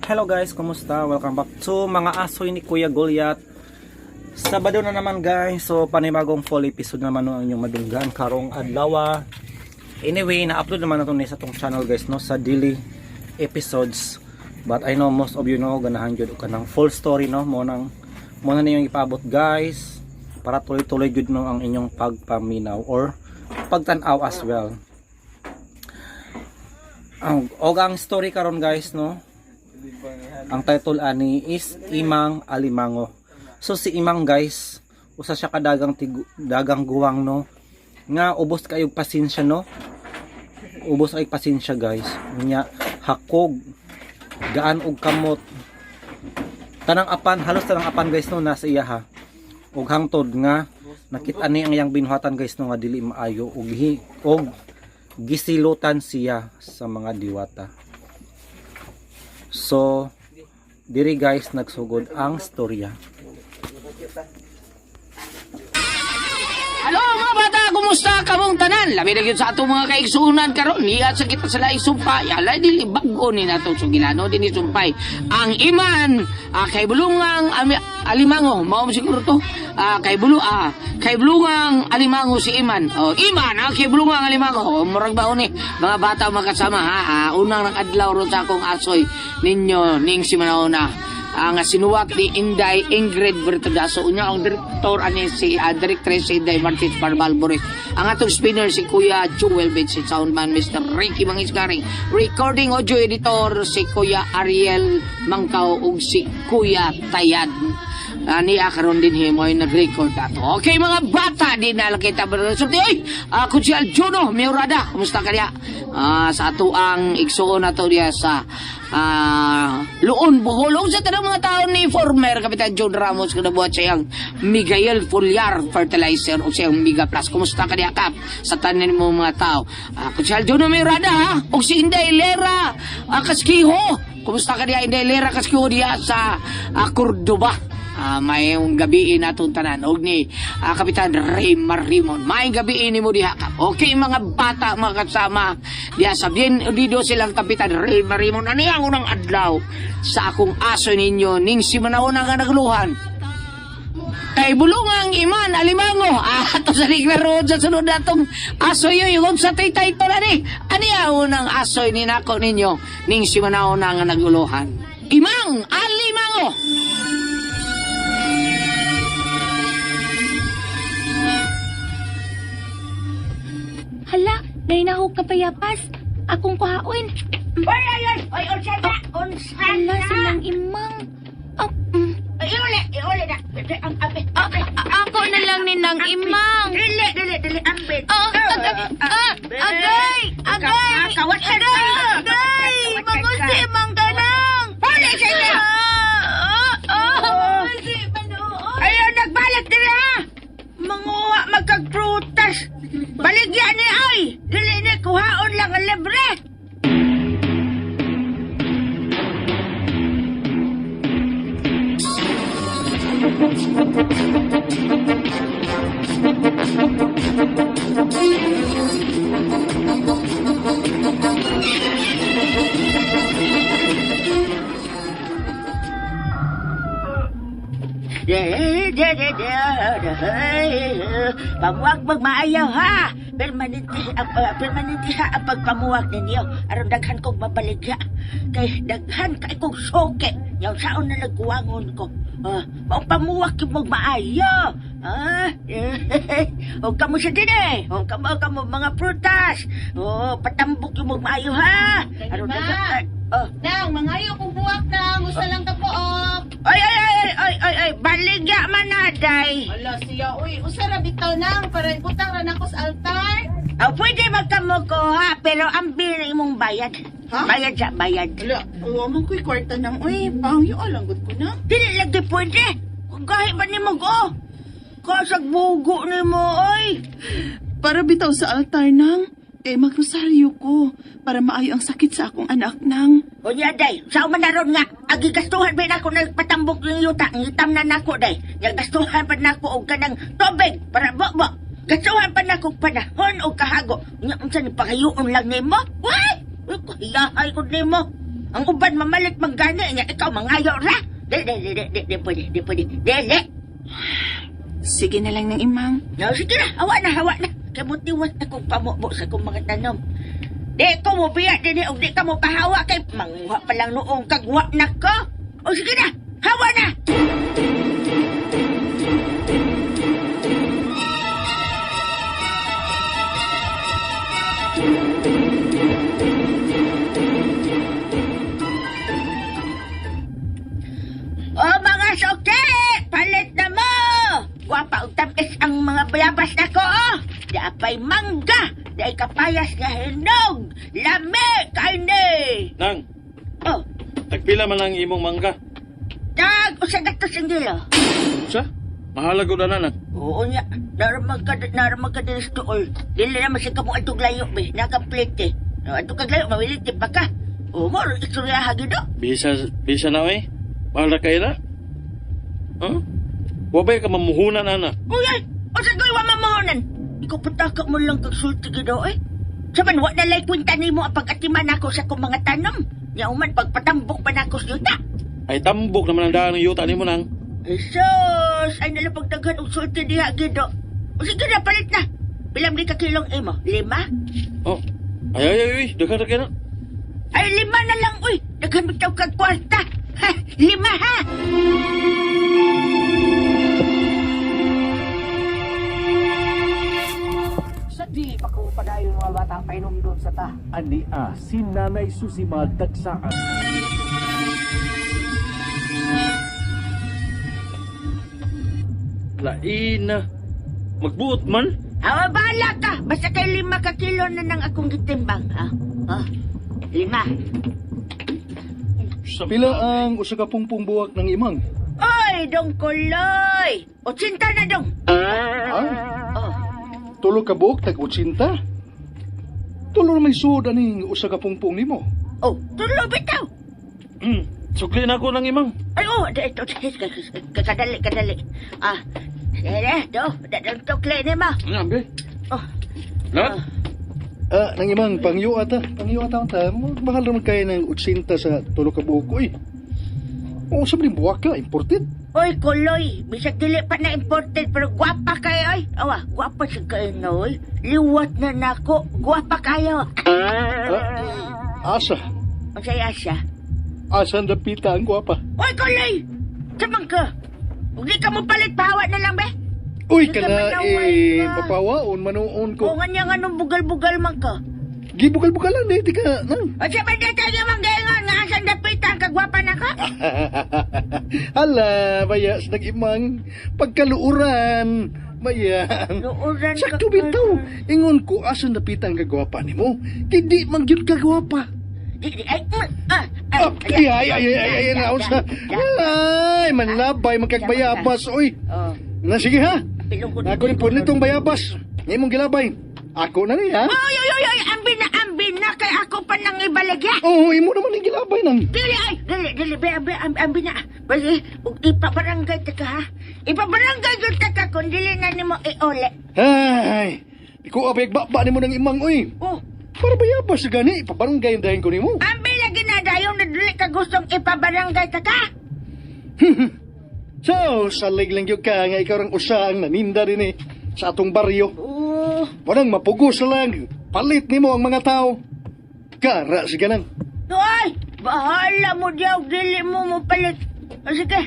Hello guys, kumusta? Welcome back to mga asoy ni Kuya Goliath. Sabado na naman guys, so panibagong full episode naman no ang inyong madunggan karong adlaw. Anyway, na-upload naman na ito ni sa tong channel guys no, sa daily episodes. But I know most of you know ganahan jud og kanang full story no, mo nang mo na ninyong ipaabot guys para tuloy-tuloy jud no ang inyong pagpaminaw or pagtan-aw as well. Ang og ang story karon guys no, ang title ani is Imang Alimango. So si Imang guys, usa siya ka dagang dagang guwang no nga ubos kayo pasensya no. Ubos kay pasensya guys. Nya hakog gaan og kamot. Tanang apan, halos tanang apan guys no nasa iya ha. Og hangtod nga nakita ni ang iyang binuhatan guys no nga dili maayo og og gisilutan siya sa mga diwata. So, diri guys nagsugod ang storya. Hello mga bata, kumusta kamong tanan? Labi na gyud sa atong mga kaigsunan karon. Niya sa kita sa laing sumpay. Alay dili bag-o ni nato sugilano dinhi sumpay. Ang iman kay bulungang alimango, mao mo siguro to. Kay bulungang alimango si Iman. Oh, Iman, kay bulungang alimango. Oh, murag ba ni mga bata makasama ha. Unang nang adlaw ron sa akong asoy ninyo ning si Manauna ang sinuwat ni Inday Ingrid Bertodaso. Unya ang direktor ani si directress si Inday Martins Barbal Boris. Ang atong spinner si Kuya Jewel Bates, si soundman Mr. Ricky Mangisgaring, recording audio editor si Kuya Ariel Mangkaw ug si Kuya Tayad. Ani karon din himo ay nag-record ato. Okay mga bata, di na lang kita sulti. Oy, si Aljuno Miurada, kumusta ka diya? Sa ato ang igsuon nato diya sa Luon, Bohol. Ug sa tanang mga tao ni former Kapitan John Ramos kada buhat siyang Miguel Fulyar Fertilizer o siyang Mega Plus. Kumusta ka diya, Kap? Sa tanan mo mga tao. Kung si Aljuno Miurada ha, ug si Inday Lera Kaskiho. Kumusta ka diya, Inday Lera Kaskiho diya sa Cordoba? Mayong gabi natong tanan og ni Kapitan Ray Marimon. Maayong gabi nimo diha ka. Okay mga bata mga kasama diha sa bien unido silang Kapitan Ray Marimon. Ano ang unang adlaw sa akong aso ninyo ning simanauna nga nagluhan? Kay bulungang iman alimango. Ato sa liglaro sa sunod natong asoy yung sa titay to na ni. Ani ang unang asoy ni nako ninyo ning simanauna nga naguluhan? Imang alimango. Hala, nainahog ka payapas. Akong kuhaon. Ay, ay, ay! Ay, unsa na! Unsa Hala, na! silang imang. Oh, Ay, iuli! Iuli na! Ang abe! Abe! Ako na lang ni Nang Imang. Dili, dili, dili! Ambit! Agay! Agay! Kawat ka! Agay! Agay! Mangusi, imang ka nang! Huli sa inyo! Mangusi, manuot! Ayaw, nagbalik dili ha! Manguha magkagprutas! Baligyan ni ay! Dili ni, kuhaon lang ang libre! Pamuwag magmaayaw ha. Permanente ang permanente ha ang pagpamuwag ninyo. Aron daghan kog mabaligya. Kay daghan kay kog suki. Yaw saon na nagkuwangon ko. Maong pamuwag gyud mo maayo. Ah, og kamo sa dinhi. Og kamo kamo mga prutas. Oh, patambok gyud mo maayo ha. Aron daghan. Oh. Nang, mangayo kong buwak nang, usa lang ka pook. Ay ay ay ay ay ay, ay baligya man na day. Ala siya, uy, usa ra bitaw nang para ibutang ra nako sa altar. Oh, pwede magkamo ko ha, pero ang na imong bayad. Ha? Bayad sa bayad. Ala, uwa man ko'y kwarta nang, uy, pangyo alang gud ko na. Dili lagi pwede. Kung gahi ba nimo go? Kasag bugo nimo oy. Para bitaw sa altar nang, kay magrosaryo ko para maayo ang sakit sa akong anak nang. Unya day, sa man na ron nga, agi gastuhan ba nako nagpatambok ng yuta, ngitam na nako day. Nya gastuhan pa nako og kanang tubig para bobo. Gastuhan pa nako og panahon og kahago. Nya unsa ni pakayoon lang nimo? Way! Uy, kahiyahay ko nimo. Ang uban mamalit manggani niya, ikaw mangayo ra. Di, di, di, di, di, di, pwede, di, pwede. Dili. Sige na lang ng imang. No, sige na, hawa na, hawa na. Kay mutiwas na kong pamubo sa kong mga tanom. Di ko mo biya din og di ka mo pahawa kay manguha pa lang noong kagwa na ko. O sige na, hawa na. O mga suki, palit na mo! Gwapa og tamis ang mga bayabas na ko, oh! Dapay mangga, dahil kapayas nga hinog, lami, kaini! Nang, Oh, tagpila man ang imong mangga. tag, usa gatos ang kilo. Sa? Mahalago na nang. Oo niya, naramag ka, naramag ka din sa tuol. Dili naman siya kamo atong layo, be. Nakaplete. No, atong kaglayo, mawiliti pa ka. O, mo, istorya hagi do. Bisa, bisa na oy. Mahal na kayo na. Huh? Wabay ka mamuhunan ana. Uy, ay, usa ko'y wamamohonan. Ikaw pataka mo lang kag sulti gido, eh. Saman, wa na lay kwenta nimo ang pag-atiman ako sa akong mga tanom. Nya uman, pagpatambok pa nako sa yuta. Ay tambok naman ang daan ng yuta nimo nang. Jesus! Ay nalapagdaghan og sulti diha gido. O sige na, palit na. Bilang di ka kilong imo? 5? Oh. Ay ay ay, ay. Daghan ra kayo na. Ay, 5 na lang, uy. Daghan bitaw kag kwarta. Ha, 5 ha. Sa di pa ko padayon mga bata painom doon sa ta. Ani a si Nanay Susima Dagsaan. Lain na. Magbuot man. Awa, bahala ka. Basta kay 5 ka kilo na nang akong gitimbang, ha? Ha? 5. Pila ang usa ka pungpong buwak ng imang? Oy, dong kuloy. 80 na dong. Ha? Oh. Tulo ka buok tag 80. Tulo na may suod aning usa ka pungpong nimo. Oh, tulo bitaw. Sukli na ako ng imang. Ay, oh, ito, kadali, kadali. Ah, eh, do, dadang tukli ni mo. Ano ambe? Oh. Lahat? Ah, nang imang pangyo ata, pangyo ata ta. Mahal naman kaya ng 80 sa tulo ka buok oy. Oo, sa ning buwak ka, imported. Oy, kuloy, bisag dili pa na imported pero gwapa kayo, oy. Awa, gwapa siya kayo na, oy. Liwat na nako, gwapa kayo. Ah, asa? Masaya siya. Asa ang dapita ang gwapa? Oy, kuloy! Samang ka. Huwag di ka mo palit, pahawa na lang, be. Uy, Hindi ka kana manaway eh, ka. papawaon manuon Kung ko. nga niya nga nung bugal-bugal man ka. Gibugal-bugalan eh, di ka nang. O siya ba tayo mang gayon nga asan dapitan kagwapa na ka? Hala, baya sa nag-imang pagkaluuran. Baya. Luuran ka. Sakto bitaw. Ingon ko asa napita ang kagwapa nimo. Kay di man gyud kagwapa. Di, di, ay, ah, ay, Ah, ay ay ay ay ay naon sa. Ay, manlabay magkagbayabas oy. Oh, Na sige ha. pilong ko. Ako ni po nitong bayabas. Imong gilabay. Ako na ni ha. Oy, oy, oy, oy, ambi na, kay ako pa nang ibaligya. Oo, imo naman ang gilabay nang. Dili, ay, dili, dili, be, ambi, ambi, ambi na. Basi, ug ipabarangay ta ka, ha? Ipabarangay gyud ta ka kung dili na nimo iole. Ay, iko abay ba nimo nang imang oy. Oh, Para bayabas gani ipabarangay ang dahin ko nimo. ambi lagi na dayon na dili ka gustong ipabarangay ta ka. So, salig lang gyud ka nga ikaw rang usa ang naninda din eh sa atong baryo. Oh, Walang mapugos na lang. Palit nimo ang mga tao. Kara si ganang. ay, bahala mo diyaw, dili mo mo palit. O sige,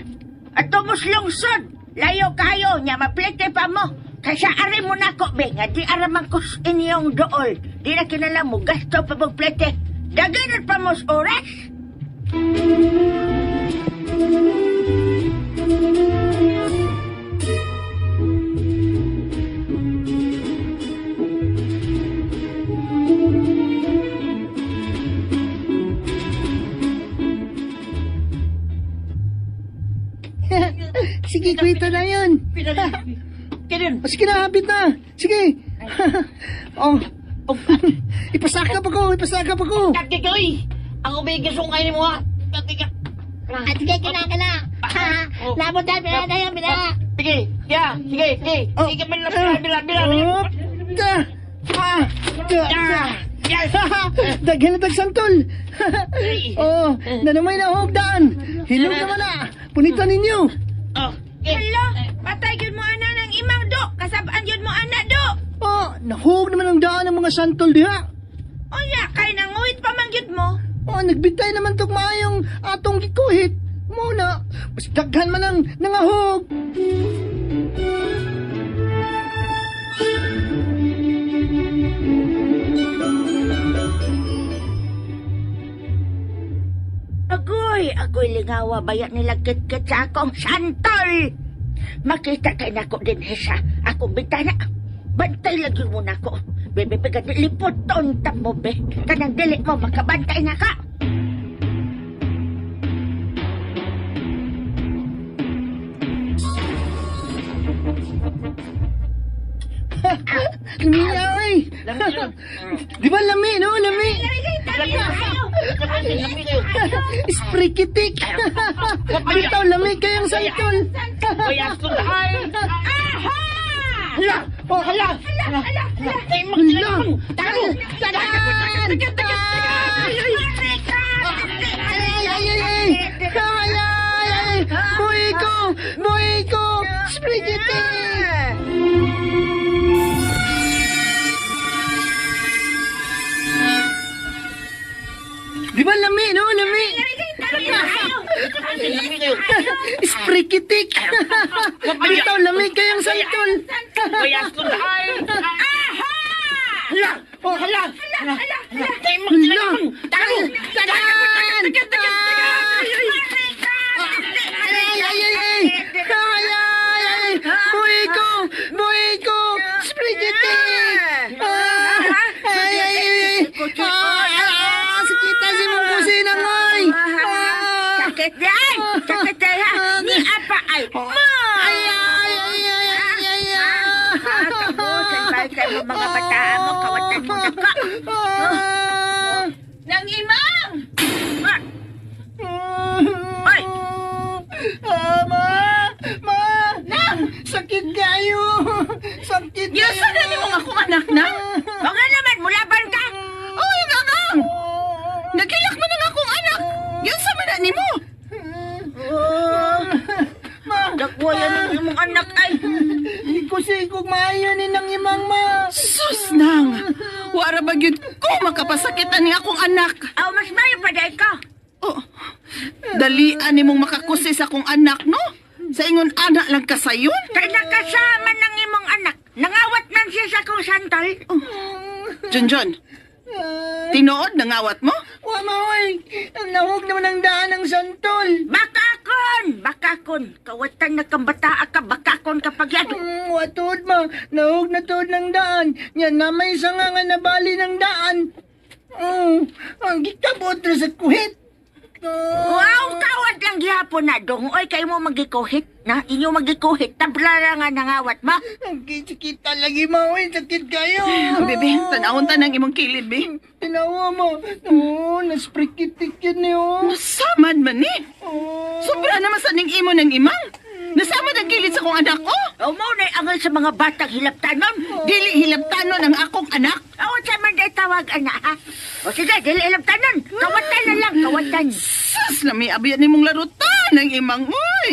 ato mo lungsod. Layo kayo, nya maplite pa mo. Kaysa ari mo nako, be, nga di araman ko sa inyong dool. Di na kinala mo, gasto pa magplite. Daginot pa mo sa oras. Sige, kwita na yun. Kirin. O, sige na, hapit na. Sige. Oh. Ipasakap ako, ipasakap ako. Kagikoy. Ang ubigay sungkay ni mo ha. Kagikoy. Ah, sige, kina, kina. Ha, labot na, bila na yun, bila. Sige, ya, sige, sige. Oh. Sige, bila, bila, bila, bila. Oh, da. Ah, da, da. Daghan na tag santol. Oh, nanamay na hugdaan. Hilog naman na. Punitan ninyo. Oh. Hala, patay gyud mo ana ng imang do. Kasabaan gyud mo ana do. Oh, nahug naman ang daan ng mga santol diha. Unya, kay nanguhit pa man gyud mo. Oh, nagbitay naman tog maayong atong gikuhit. Muna, mas daghan man ang nangahog. Agoy, agoy lingawa bayat nila kit sa akong santol. Makita kay nako din sa akong bintana. Bantay lagi mo nako. Bebe, bigat lipot ton mo be. Kanang dili mo makabantay na ka. Lami na, oy. Di ba lami, no? Lami. Spray kitik. Bitaw, lami kayang santol. Hala! Oh, hala! Hala! Hala! Hala! Tagan! Ay, ay, ay, ay! Ay, ay, ay! Buhay ko! Buhay ko! Spray kitik! Di ba lami, no? Lami! Spray kitik! Bitaw, lami kayang santol! Hala! Oh, hala! Hala! Hala! Tagan! Ay, ay, ay, ay! Ay, ay, ay! Buhay ko! Buhay ko! Spray kitik! Ah! Ay, ay, ay, ay! Ah, ah, sakita si mong kusina, ngoy! Ah! Sakit di ay! Sakit di ha! Ni apa ay! Ma! Ay, ay, ay, ay, ay, ay, ay! Ah, tabusan ba sa imong mga bataan mo? Kawatan mo na ka! Ah! Nang imang! Ay! Ah, ma! Ma! Nang! Sakit kayo! Sakit kayo! Giusa na nimo ang akong anak na. Mga naman, mulaban ka! Oy, ngangang! Nagilak man ang akong anak. Giunsa man na nimo? Ma! Dagwayan ang imong anak ay! Hindi ko sikog maayo ni nang imang ma! Sus nang. Wara ba gyud ko makapasakitan ni akong anak? Aw, mas mayo pa day ka! Oh, dalian nimong makakusis akong anak, no? Sa ingon anak lang kasayon. Kay nakasama ng imong anak, nangawat man siya sa akong santol. Junjun, tinuod nangawat mo? Wa ma oy! Ang nahog naman ang daan ng santol! Bakakon! Bakakon! Kawatan na kang bataa ka, bakakon kapag yan. Wa tuod ma! Nahog na tuod ng daan! Yan na may sanga nga nabali ng daan! Ang gikabot ra sa kuhit! Oh. Wow, kawat lang gihapon na dong. Oy, kayo mo magikuhit na. Inyo magikuhit. Tabla ra nga nangawat ma. Ang kita lagi ma oy! Sakit kayo! Bebe, tanawon ta ng imong kilid, be. Tinawa mo! Oo, nasprikitik yun eh oh! Nasamad man ni. Oh. Sobra naman sa ning imo ng imang. Nasamad ang kilid sa akong anak ko. O mo na angay sa mga batang hilaptanon. Dili hilabtanon ang akong anak. Awan sa man day tawag ana ha. O sige, dili hilaptanon. Kawatan na lang, kawatan. Sus, lami abiyan nimong larutan ng imang oy.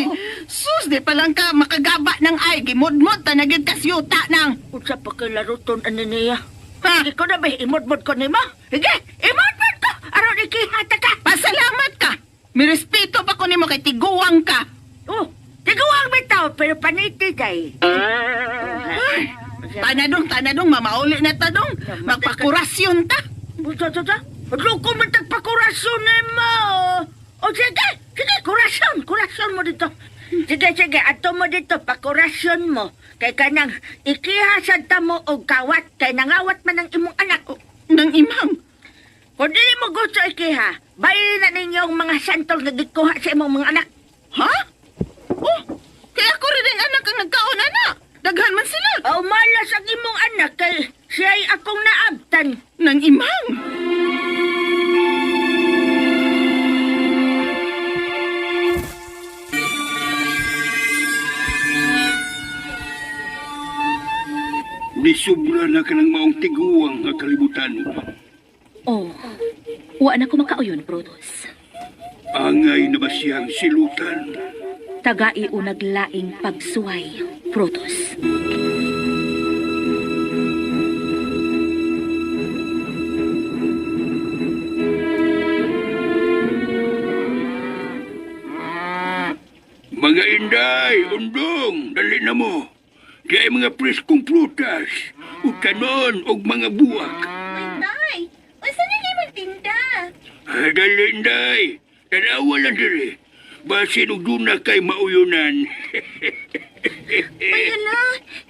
Sus, di pa lang ka makagaba ng ay gimudmod ta na gyud kasyuta nang. Unsa pa kay laruton ani niya? Ha? Sige ko na ba, imodmod ko nimo? Sige, imodmod ko! Aron ikihata ka! Pasalamat ka. Mirespeto pa ko nimo kay tiguang ka. Oh, tiguang bitaw, pero paniti day. Tanadong, tanadong, mamauli na tadong. Magpakurasyon ta. Buta, buta, Loko man tagpakurasyon nimo. O sige, sige, kurasyon, kurasyon mo dito. Sige, sige, ato mo dito, pakurasyon mo. Kay kanang ikihasad ta mo og kawat, kay nangawat man ang imong anak. Nang imang. Kung dili mo gusto ikiha, bayin na ninyo ang mga santol nga gikuha sa imong mga anak. Ha? Oh, kaya ako rin ang anak ang nagkaon, anak. Daghan man sila. O malas ang imong anak kay siya'y akong naabtan. Nang imang. Nisubra na ka ng maong tiguang nga kalibutan. Wa na ko makauyon, Brutus. Angay na ba siyang silutan? Tagai o naglaing pagsuway, Brutus. Mga inday, undong, dali na mo. Di ay mga preskong prutas, utanon og mga buwak. Uy, tay! Unsa na imong tinda? Ay, dali, inday. Tanawa lang diri. Basin og duna kay mauyunan. Uy, hala!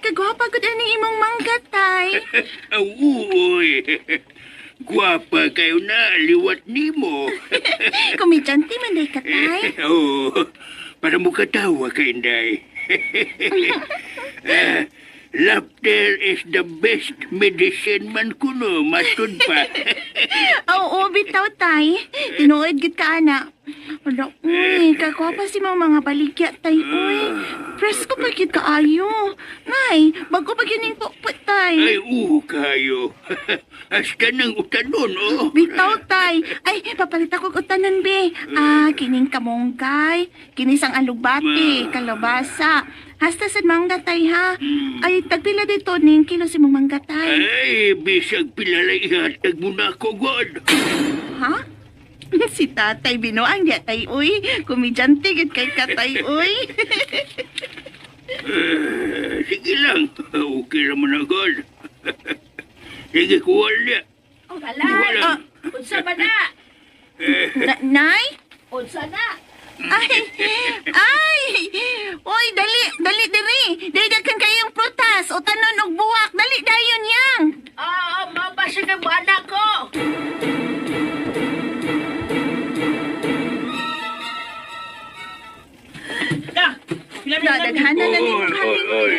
Kagwapa gud ani imong mangga, tay. Aw, uoy. Gwapa kayo na, liwat nimo. Komedyante man day ka, tay. Oo, para mukatawa ka, Inday. Ah, laughter is the best medicine man kuno, matud pa. Oo, bitaw, tay. Tinuod gid ka, ana. Wala, uy, kagwapa si mga mga baligya, tay, uy. Presko pa gid kaayo. Nay, bago pa gyud ning pukput, tay. Ay, oo kayo. Hasta ng utanon, oh. Bitaw, tay. Ay, papalit ako og utanon, be. Ah, kining kamonggay, kinisang alugbati, kalabasa. Hasta sa mangga, tay, ha? Ay, tagpila dito ning kilo si mong mangga, tay. Ay, bisag pilalay ihatag mo na ako, God. Ha? Si tatay binuang diya, tay, uy. Komedyante gid kay katay, uy. Eh, sige lang, okay naman na, God. Sige, kuha niya. Hala, Kuha lang. unsa ba na? Nay? Unsa na? Ay! Ay! Uy, dali! Dali, diri! Dali daghan kayong prutas! O tanon og buwak! Dali dayon yang! Ah, mabasa ng anak ko. Dadaghan na lang Oy, yung oy, oy.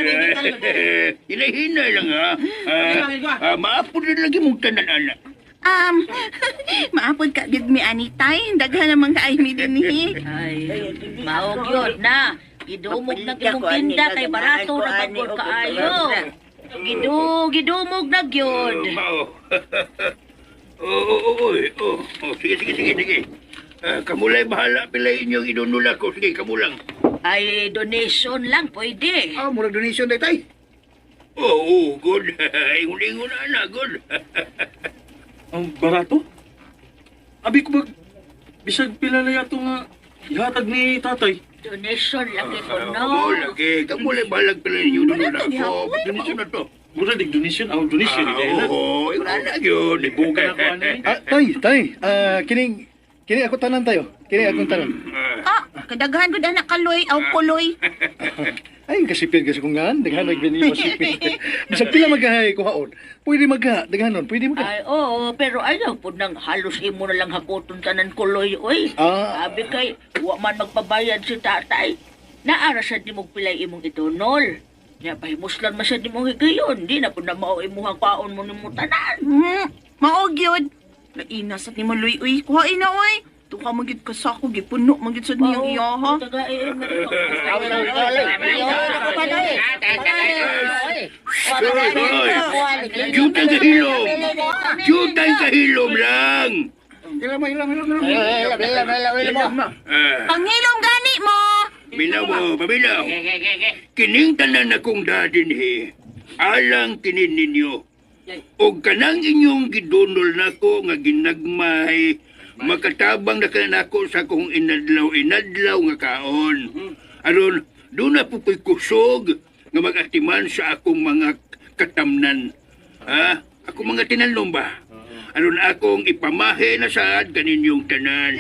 Hinahinay lang, ha? Ah, maapo na lagi mong tanan, anak. Maapod ka gid mi ani tay. Daghan naman kaay mi dinhi. Ay, maog yun na. Gidumog na imong tinda kay barato na pagod kaayo. Gidu, gidumog na gyud. Oh, mao. Oo, oo, oo, oo. Oh, sige, sige, sige, sige. Ah, kamulay bahala pila inyong idunula ko. Sige, kamulang. Ay, donation lang pwede. Ah, murag donation day tay. Oo, oh, good. Ingon-ingon na, anak, good. Ang barato? Abi ko bag, bisag pila na yato nga ihatag ni tatay. Donation lang ito, no? Oh, lagi. Kamulay bahala pila inyong idunula ko. Donation na to. Mura dig donation, ang donation Ah, ni na. oo, ingon na yun. Libugan ako ano eh. Ah, tay, tay. Ah, kining kini ako tanan tayo. Kini akong tanan. Ah, kadaghan gud anak kaloy aw kuloy. Ay, kasipid kasi kung ngan, daghan nag bini masipid. Bisag pila magahay kuhaon. Pwede magha, daghanon, pwede magha. Ay, oo, pero ayaw po nang halos imo na lang hakoton tanan kuloy, oy. Ah. Sabi kay, wa man magpabayad si tatay. Naara sa di mong pilay imong idonol. Nya pahimuslan man sa di mong higayon. Di na po na mao imuhang kwaon mo nimo tanan. Mao gyud. Laina sa nimo luy uy. Kuhain na uy. Tuka man gyud ka sa ako gipuno man gyud sad niyang iya ha. Hoy, hoy. Jutay kahilom. Jutay kahilom lang. Ilam, ilam, ilam, ilam. Ah, Panghilom gani mo. Minaw mo, paminaw. Kining tanan akong dadinhi, alang kinin ninyo. O kanang inyong gidunol nako nga ginagmay, makatabang na kanako sa akong inadlaw-inadlaw nga kaon. Aron, doon na po ko'y kusog nga magatiman sa akong mga katamnan. Ha? Ako mga tinalnom ba? Aron akong ipamahe na saad kaninyong tanan.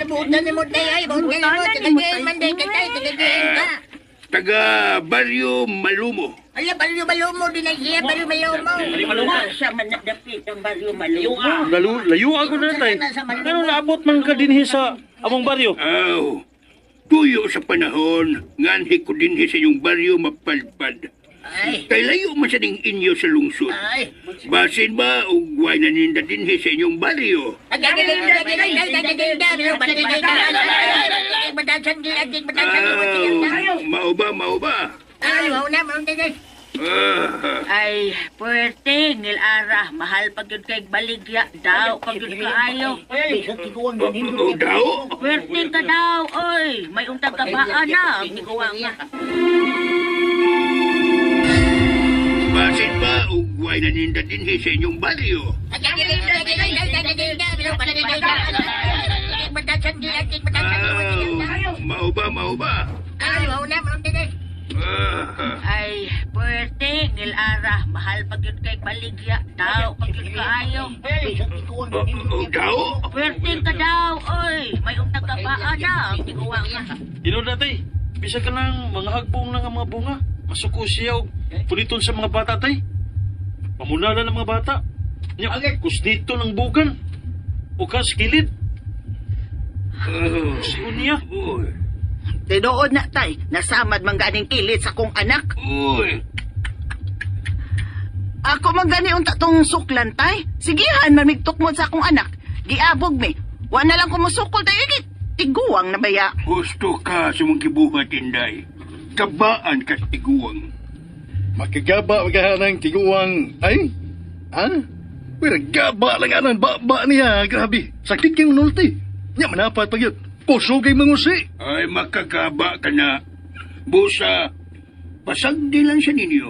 Taga Baryo Malumo. Sa man dapit ang baryo Malumo. Lalu, layo ako na tay. Ano naabot man ka dinhi sa among baryo? Aw, tuyo sa panahon, nganhi ko dinhi sa inyong baryo mapadpad. Kay layo man sa ning inyo sa lungsod. Basin ba og way naninda dinhi sa inyong baryo? Aw, mao ba, mao ba? Ah, Ay, puwerte, ngilara. Mahal pag yun kay baligya. Daw, pag yun kaayo. oh, daw. Puwerte ka daw, oy. May untang kabaan na. Ang tiguang nga. Basin ba ugway na ninda dinhi sa inyong baryo? Ah, mao ba, mao ba? Ah, Ay, puwerte, ngilara. Mahal pag yun kay baligya. Daw, pag yun kaayo. oh, daw. Puwerte ka daw, oy. May untang kabaan na. Ang tiguang nga. Ino na tay. Bisa ka lang mga hagbong na nga mga bunga. Masuko siya og puliton sa mga bata tay. Pamunala ng mga bata. Nya, kusdito ng bugan. O kas kilid. Oh, Siyon niya. uy, Tinuod na tay, nasamad man ganing kilid sa akong anak. uy. Ako man gani unta tong suklan tay. Sigihan man migtukmod sa akong anak. Giabog mi. Wa na lang ko mosukol tay. Iki, tiguang na baya. Gusto ka sa mong gibuhat, Inday. Kabaan ka sa tiguang. Makigaba magahanang tiguang ay? Ha? Pero gaba lang anan ba niya, grabe. Sakit kang nulti. Nya manapat pag yun. Kusog kay mangusi. Ay, makakaba ka na. Busa, pasagdi lang siya ninyo.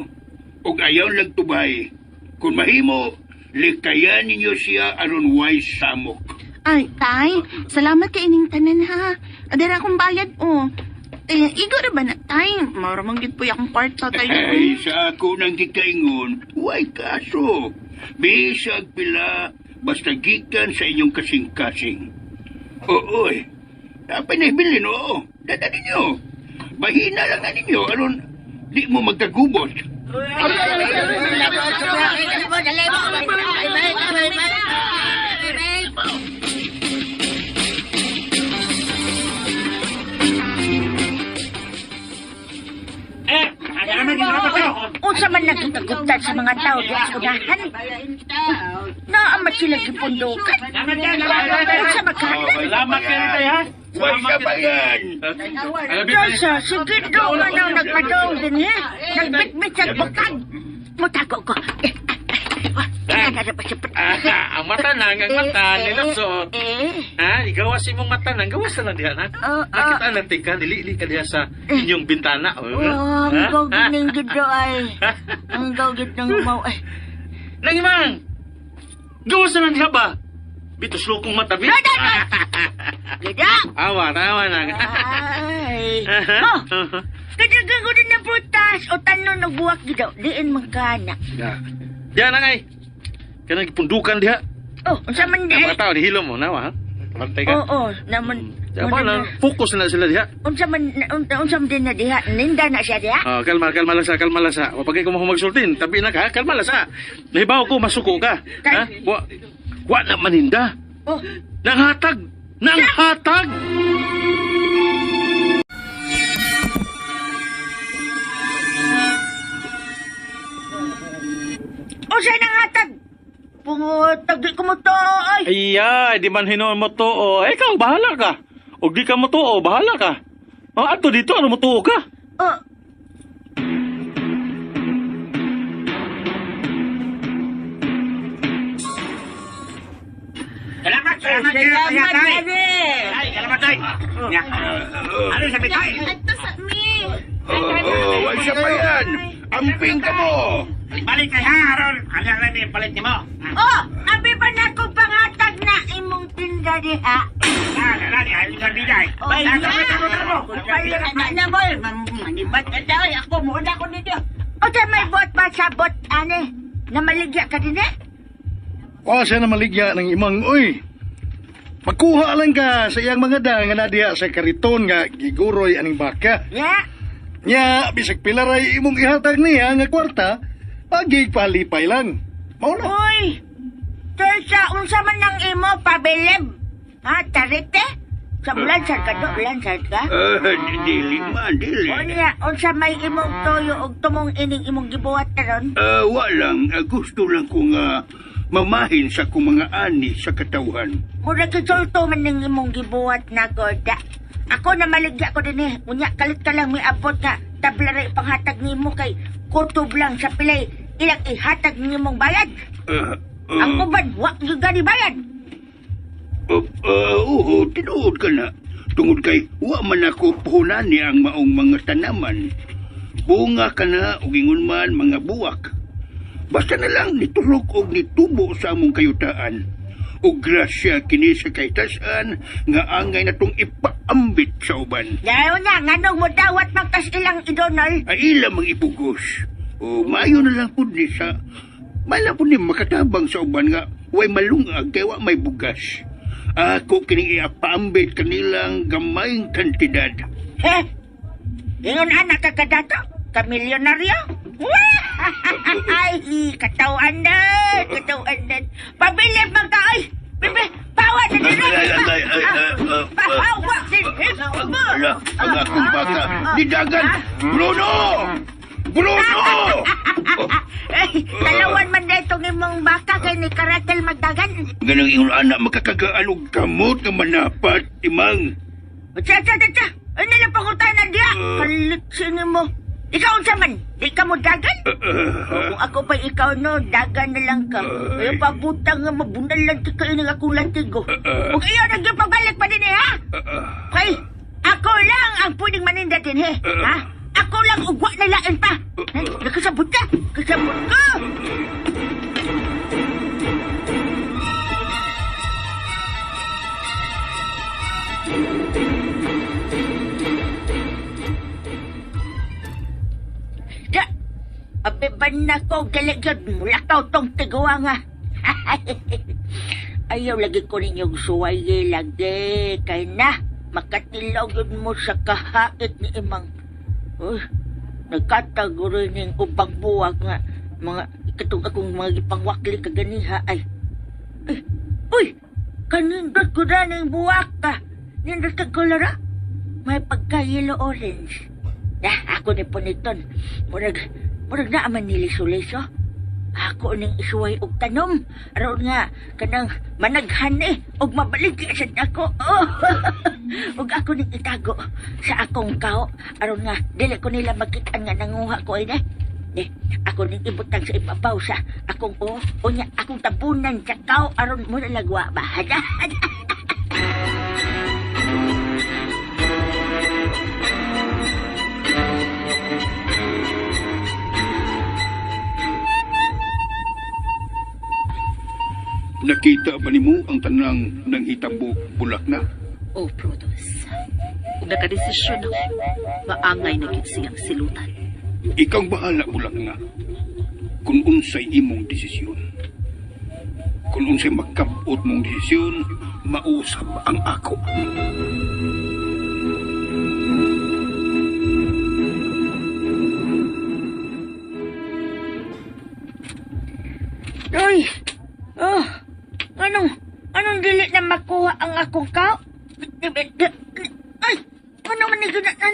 Og ayaw lang tubay. Kung mahimo, likayan ninyo siya aron way samok. Ay, tay, salamat kay ining tanan ha. Adara akong bayad oh. Eh, igo ra ba na tay? Mara man gid po akong kwarta tay. Ay, sa ako nang gikaingon, way kaso. Bisag pila, basta gikan sa inyong kasing-kasing. Oo, eh. Dapat na ibilin, oo. Dada ninyo. Bahina lang na ninyo, aron di mo magkagubot. Unsa man nagkitagutan sa mga tao diya sa unahan? Naamat sila gipundukan. Unsa magkahanan? Salamat kayo tay ha. Way sabayan. Rosa, sige daw man ang nagpadong din eh. Nagbitbit sa bukag. Mutago ko. Eh, ah, ah, Ah, ang mata nang, ang mata, nilasot. Eh, Ha, igawas imong mata nang, gawas na lang diha na. Oh, ah. Nakita lang tika, dili ka diha sa inyong bintana. Oh, oh, ang Ha? gawgit ng gidro ay. Ang gawgit ng umaw ay. Nang imang! Gawas na lang diha ba? Bitos lukong mata, bi. Gida! Awa, tawa nang. Ay. Oh, kadagang ko din na prutas o tanon nagbuwak gid Diin man kana. Diha na ngay. Kanang gipundukan diha. Oh, unsa man di Ang ay? mga tao, dihilom mo, nawa ha? Bantay ka. Oo, naman. Diha ba lang, focus na sila diha. Unsa man unsa man din na diha? Ninda na siya diha. Ah, kalma, kalma lang sa, kalma lang sa. Wapagay ko magsultin, tabi na ka, kalma lang sa. Nahibaw ko, masuko ka. Ha? Wa, wa na maninda. Oh, Nanghatag! Nanghatag! unsa nang hatag? Pungutag di ko mo to ay. Ay, di man hinuon mo to. Oh. Ikaw, bahala ka. O di ka mo to, oh, bahala ka. Oh, ato dito, ano mo to ka? Oh, Salamat, salamat, salamat Daddy. Ay, salamat tay. Ano sabi tay? Adto sa mi. Oo, way sabayan. Amping ka mo. Balik kay ha, aron. Ano lang ni palit nimo? Oh, abi pa na ko pangatag na imong tinda diha. Ah, lali, ay sabi day. Oh, na na boy, manibat na daw ako mo na ko nito. O sa may bot pa sa bot ane, namaligya ka din eh? Wa siya na maligya ng imang oy. Magkuha lang ka sa iyang mga da nga nadiha sa kariton nga giguroy aning baka. Ya, Nya, bisag pilaray imong ihatag niya nga kwarta, pagig palipay lang. Mao na. Uy! Tersa, unsa man nang imo pabilib? Ha, tarite? Sa lansad ka do, lansad ka? Ah, dili man, dili. Unya, unsa may imong toyo og tumong ining imong gibuhat karon? Ah, wa lang. Ah, gusto lang ko nga mamahin sa akong mga ani sa katawhan. Mura gisulto man ning imong gibuhat na gorda. Ako na maligya ko dinhi. Unya kalit ka lang may abot nga. Tabla ra ipanghatag nimo kay kutob lang sa pilay ilang ihatag nimong bayad. Ang uban wa gyud gani bayad. Oo, tinuod ka na. Tungod kay wa man ako puhunan ni ang maong mga tanaman. Bunga ka na ug ingon man mga buwak. Basta na lang niturok og nitubo sa among kayutaan. Og grasya kini sa kaytasan nga angay natong ipaambit sa uban. Dayon na nganong mo dawat magtas ilang idonol. Ay ila mang ipugos. O maayo na lang pud ni sa maayo pud ni makatabang sa uban nga way malungag kay wa may bugas. Ako kining ipaambit kanilang gamayng kantidad. He? Ingon anak ka kadato? Ka milyonaryo? Ay, katawan na, katawan na. Pabilib man ka, ay! Bibi, pawa na din! Ay, ay, ay, ay, ay, ay, Pahawa din! Ala, ang akong baka. Didagan! Bruno! Bruno! Ay, talawan man na itong imong baka kay ni Karatel magdagan. Ganang ingon anak makakagaan og kamot nga manapat, imang. Tsa, tsa, tsa, tsa! Ay, nalapangutan na diya! Kalit sino mo. Ikaw unsa man? Di ka mo dagan? O, kung ako pa ikaw no, dagan na lang ka. Ay, pabutang nga mabunalan ti kayo ng akong latigo. Ug iyo nagyong pagbalik pa din eh, ha? Kay, ako lang ang pwedeng maninda din eh, ha? Ako lang ugwa na lain pa. Ay, nakasabot ka! Kasabot ka! Da, abiban na ko, galigad, mulakaw tong tiguwa nga. Ayaw lagi ko ninyong suway lagi. Kay na, makatilaw yun mo sa kahait ni Imang. Uy, nagkataguro ning ubang buwag nga. Mga, katong akong mga gipangwakli kaganiha ay. Ay, uy, kanindot ko na ning buwak ka. Nindot ka kolora. May pagka-yellow orange. Nah, ako ni Poniton. Murag, murag na man niliso-liso. Ako ning isuway og tanom. Aron nga, kanang managhan eh, og mabaligya sad ako. Oh. Ug ako ning itago sa akong kao. Aron nga, dili ko nila makitaan nga nanguha ko ini. Eh, ako ning ibutang sa ibabaw sa akong o, unya akong tabunan sa kao aron mo nalagwa ba. Nakita ba nimo ang tanang nanghitabo bulak na? O, Brutus. Kung nakadesisyon ako, maangay na gyud siyang silutan. Ikaw bahala bulak na. Kung unsay imong desisyon. Kung unsay makabot mong desisyon, mausap ang ako. Uy! Oh, anong dili na makuha ang akong kao? Ay, ano man ni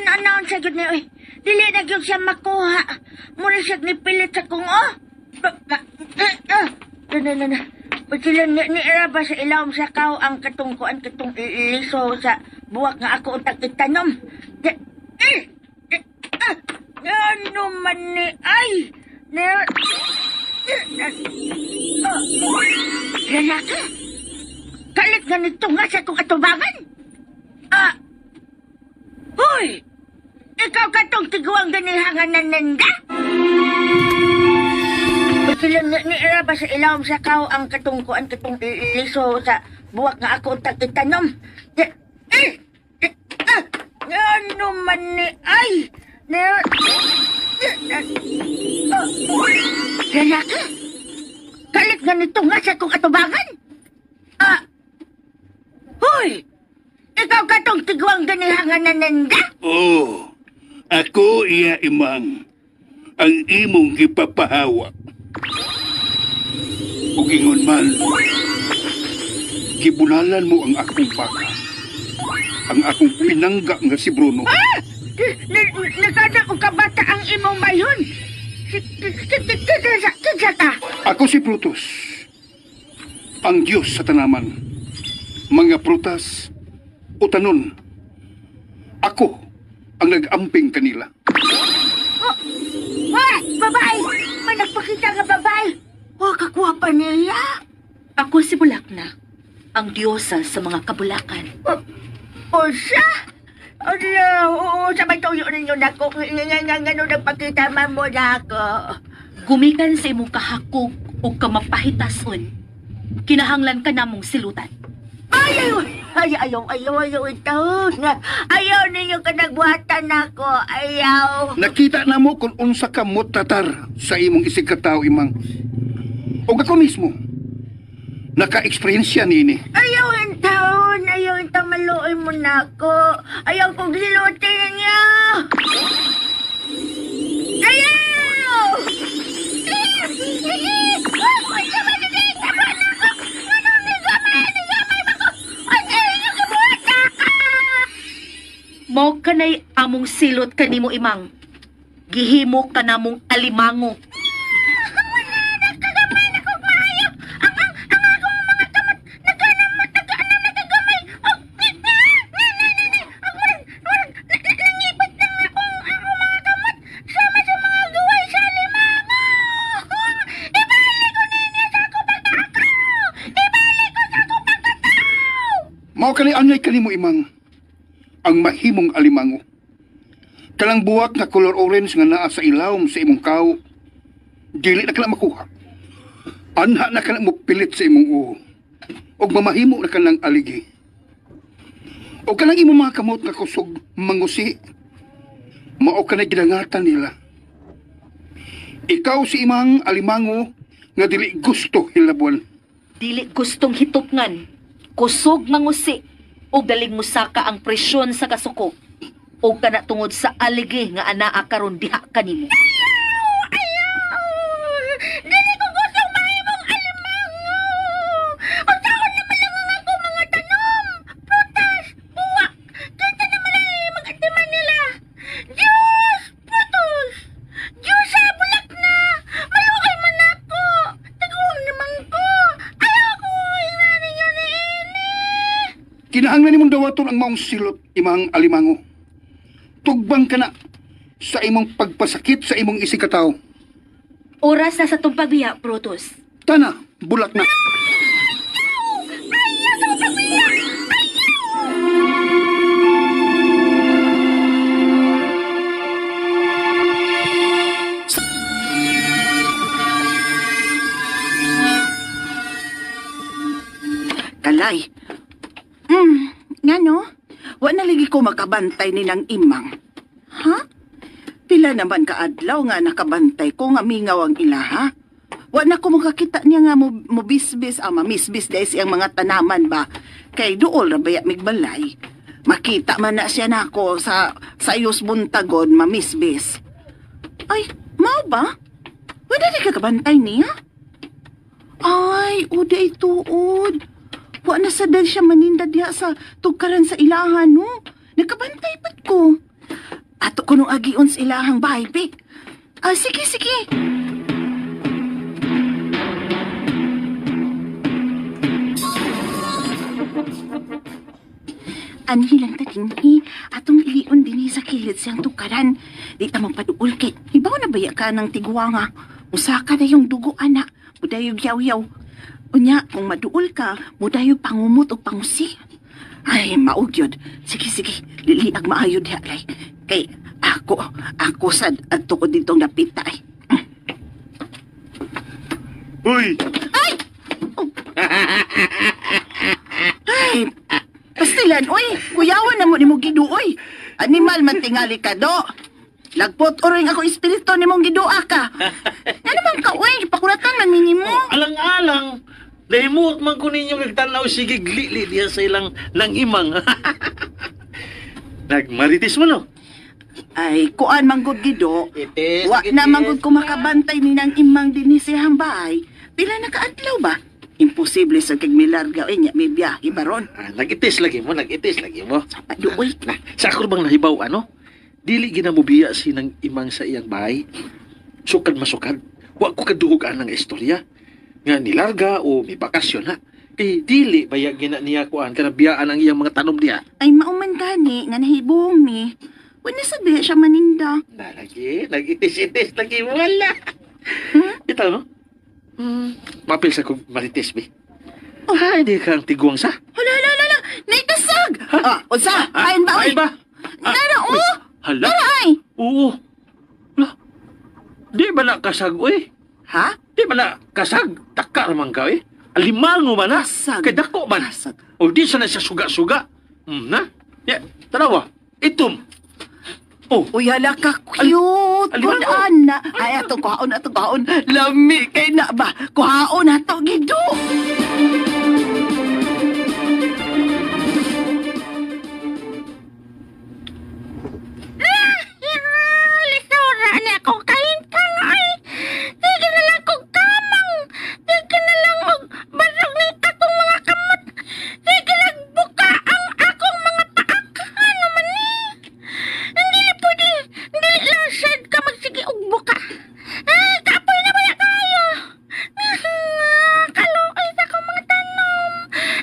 anaon sa gyud ni oy. Dili na gyud siya makuha. Mura siya nipilit sa kong oh. Na na na. Sila ni ba sa ilawom sa kao ang katungkuan katong liso sa buwak nga ako untag itanom. Ano man ni ay? Lalaki? Kalit nga nito nga sa akong atubangan? Ah! Hoy! Ikaw katong tiguang ganihangan na nanda? Sila ni ba sa ilawom sa kao ang katungkuan katong liso sa buwak nga ako untag itanom. Ano man ni ay? Lalaki? Kalit nga nito nga sa akong atubangan? Ah! Hoy! Ikaw katong tiguang ganihangan na nanda? Oh, ako iya imang ang imong gipapahawa. Ug ingon man, gibunalan mo ang akong baka. Ang akong pinangga nga si Bruno. Ah! Nagkada og kabata ang imong mayon. Kinsa ka? Ako si Brutus, ang Diyos sa tanaman. Mga prutas o tanon. Ako ang nag-amping kanila. Wah! Babae! May nagpakita nga babae! Wah, kakuha niya! Ako si Bulakna, ang diyosa sa mga kabulakan. O siya! Ano, oo, sa may tuyo ninyo nako, nga nga nga nga nagpakita man mo nako. Gumikan sa imong kahakog o kamapahitason. Kinahanglan ka namong silutan. Ay, ayaw, ay, ayaw, ayaw, ayaw, ito. Ayaw ninyo ka nagbuhatan nako, ayaw. Nakita na mo kung unsa ka motatar sa imong isig katawo, imang. Og ako mismo, naka-eksperyensya niini. Ayaw in taon, ayaw in taon, maluoy mo nako. Ayaw kong silutin ninyo. Ayaw! Mao kanay among silot kanimo imang. Gihimo ka namong alimango. Mao kani angay kanimo imang ang mahimong alimango. Kalang buwak nga color orange nga naa sa ilawom sa imong kaw, dili na kana makuha. Anha na kana mo pilit sa imong uho. Og mamahimo na kanang aligi. O kanang imong mga kamot nga kusog mangusi. Mao kanay gidangatan nila. Ikaw si imang alimango nga dili gusto hilabuan. Dili gustong hitupngan. Kusog nga ngusi ug daling musaka ang presyon sa kasuko. Ug kana tungod sa aligi nga anaa karon diha kanimo. Dili ko gustong mahimong alimango! Unsaon naman lang ang ako mga tanom, prutas, buwak, kinsa naman ay mag-atiman nila. Diyos, prutos! Diyos sa bulak na! Malukay man ako! Taguang naman ko! Ayaw ko ingnan ninyo ni ini! Kinahanglan nimong dawaton ang maong silot, imang alimango. Tugbang ka na sa imong pagpasakit sa imong isikataw. Oras na sa tumpagbiya, Brutus. Tana, bulak na. Kalay. Ngano? Wa na lagi ko makabantay ni nang imang. Ha? Pila naman kaadlaw nga nakabantay ko nga mingaw ang ilaha. Wa na ko makakita niya nga mo, mo bisbis, ah, mamisbis dahil siyang mga tanaman ba. Kay duol ra baya migbalay. Makita man na siya nako sa sayos buntagon mamisbis. Ay, mao ba? Wala di ka kabantay niya? Ay, uday tuod. Wa na sa dahil siya maninda diha sa tugkaran sa ilahan, no? Nakabantay pat ko. Ato ko nung agion sa ilahang bahay, be. Ah, sige, sige. Anhi lang ta dinhi, atong ilion dinhi sa kilid siyang tukaran. Di ta magpaduol kay hibaw na baya ka ng tiguanga. Usaka na yung dugo ana, mudayog yaw-yaw. Unya, kung maduol ka, mudayog pangumot o pangusi. Ay, maog yun. Sige, sige, liliag maayo diha lay. Kay ako, ako sad adto ko ditong napita ay. Uy! Ay, pastilan, oy, kuyawan na mo ni mo giduoy. Animal man tingali ka do. Lagpot oring ako espiritu ni mong gidua ka. Ano man ka, oy, pakuratan man ni mo. Alang-alang! Nahimuot man ko ninyo nagtanaw sige glili diya sa ilang nang imang. Nagmaritis mo no? Ay, kuan man gud gido. Itis, Wa na man gud ko makabantay ni nang imang dinhi sa iyang bahay. Pila na kaadlaw ba? Imposible sa kag milarga eh, nya may biyahe baron. Ah, nag-itis lagi mo, nag-itis lagi mo. Paduoy. Na, sa ako bang nahibaw ano? Dili ginamubiya si nang imang sa iyang bahay. Sukad masukad. Wa ko kaduhog anang istorya. Nga nilarga o may bakasyon na. Kay dili baya gina niya kuan kana biyaan ang iyang mga tanom diha. Ay mauman gani nga nahibong mi. Wala sa diha siya maninda. Nalagi, nag-itis-itis lagi wala. Ito no? Mapil sa kong marites bi. Oh. Ay, di kang tiguang sa. Hala, hala, hala, hala. Naitasag! Ah, unsa? Kain ba, oy? Kain ba? Nara, oh! Hala. Nara, ay! Oo. Hala. Di ba na kasag, oy? Ha? Di ba na kasag? Taka raman ka, eh. Alimango man, ha? Kasag. Kay dako man. Kasag. O di sana siya suga-suga. Na. Ya, tanawa. Itom. Oh, Uy, hala ka cute. Alimango. Good ana. Ay, atong kuhaon, atong kuhaon. Lami kay na ba? Kuhaon ato gido. Lisura na akong kahintang ay. Sige na lang kong kamang. Sige na lang og basog ni akong mga kamot. Sige lang buka ang akong mga paak. Ano man ni? Hindi na pwede. Dili lang sad ka magsige og buka. Ay, kapoy na ba kayo? Kaluoy sa akong mga tanom.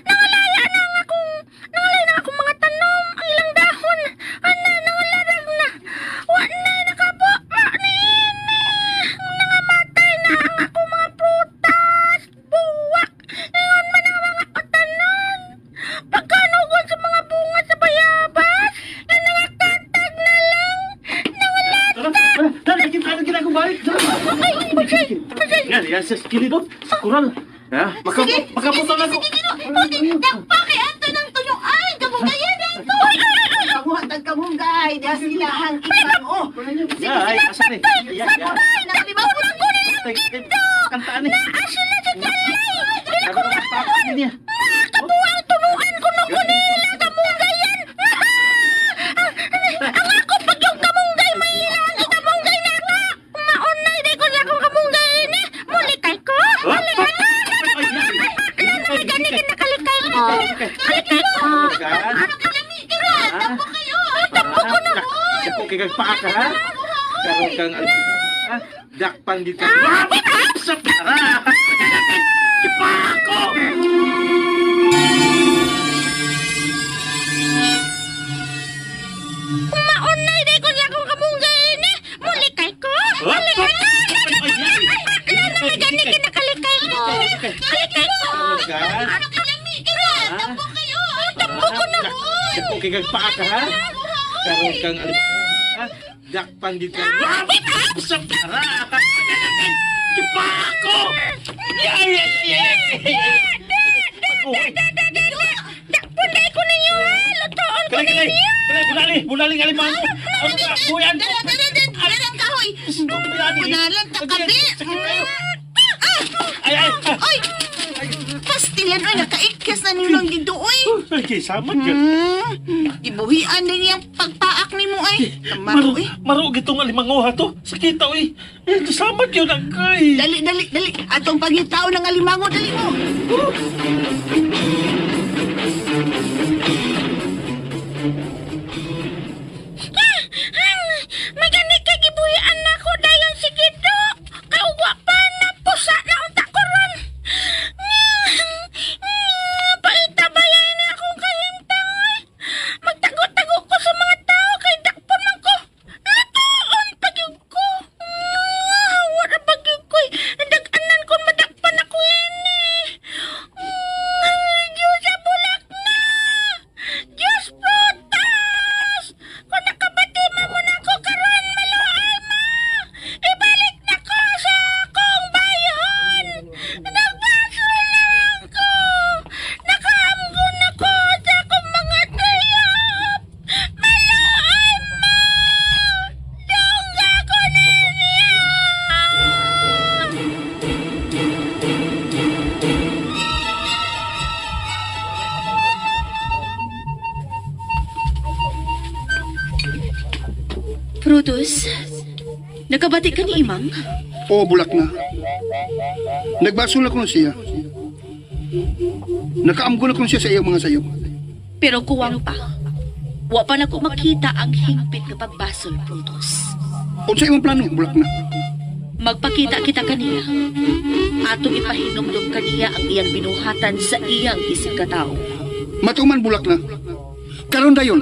Nangalaya na ang akong, nangalaya na akong mga tanom. Ang ilang dahon. Ana, nangalarag na. Wa na nakabuo ni ini. Nangamatay na ang akong mga prutas. Buwak. Ingon man ang mga utanon. Pagkanugon sa mga bunga sa bayabas, na nangakatag na lang. Nangalata. Tara, tara, kita na kita akong balik. Tara. Ay, pasay, pasay. Yan, yan sa kilid, oh. Sa kural. Ha? Makapunta na ako. Dagpa kay Anto ng tuyo. Ay, kamungayan ato. Panguhatag kamunggay. Diha sila hang ibang. Oh. Ya, ay, asa ni? Ya, ya. Nakalimutan ko na lang. Kantaan ni. Asa na si Kalay? Dili ko Ano na niya? Kabuang tunuan ko no ko nila kamunggayan. Ang ako pag yung kamunggay may ilang kamunggay na nga. Maunay di ko na akong kamunggay ini. Mulikay ko. Ano may gani kinakalikay ko. Kalikay ko. Tampo kayo. Tampo ko na. Dako kay kag paa ka, ha? Karon kang ha? Dakpan gid ka. Sa para. Ipako! Maunay di ko na akong kamunggay ini. Mulikay ko. Ano may gani kinakalikay ko. Kalikay ko. Tampo kayo. Tampo ko na. Dako kay kag paa ka, ha? Karon kang ha? Dakpan gid ka. Sa para. Ipako! Ya, ya, ya. Dakpunay ko ninyo ha! Lutoon ko Kalay, kalay. ninyo! Kalay, bunali. Bunali nga limango. Ano ba? Buyan. Dara, dara, dara. Dara ang kahoy. Punalan ta kabi. Ay, ay, ay. Oy! Pastilan, oy, nakaikis na nilong dito, oy. Ay, kay samad yun. Gibuhian din niyang pagpaak ni mo, ay. Maro, Maro, eh. maro gitong alimango ha to. Sakita, oy. Eh, samad yun ang kay. Dali, dali, dali. Atong pangitao ng alimango, dali mo. Magani kay gibuhian na ko dayon si Gido. Kauwa pa na pusa na unta ko ron. Paita ba yan na akong kahimtang oy? Magtago-tago ko sa mga tao kay dakpon man ko. Lutoon pag yun ko. Wala pag yun ko. Dag-anan ko madakpan ako ini. Diyos sa bulak na. Diyos prutas! Kung nakabati man mo na ako karon, maluay mo! Ibalik na ko sa akong bayon! Nagbaso lang ko! Nakaamgon ako sa akong mga tuyop! Maluay mo! Dungga ko ninyo! Brutus, nakabati ka ni Imang? Oo, bulak na. Nagbasol na kuno siya. Nakaamgo na kuno siya sa iyang mga sayop. Pero kuwang pa. Wa pa nako makita ang hingpit nga pagbasol, Brutus. Unsa imong plano, bulak na? Magpakita kita kaniya. Atong ipahinumdum kaniya ang iyang binuhatan sa iyang isip katao. Matuman bulak na. Karon dayon.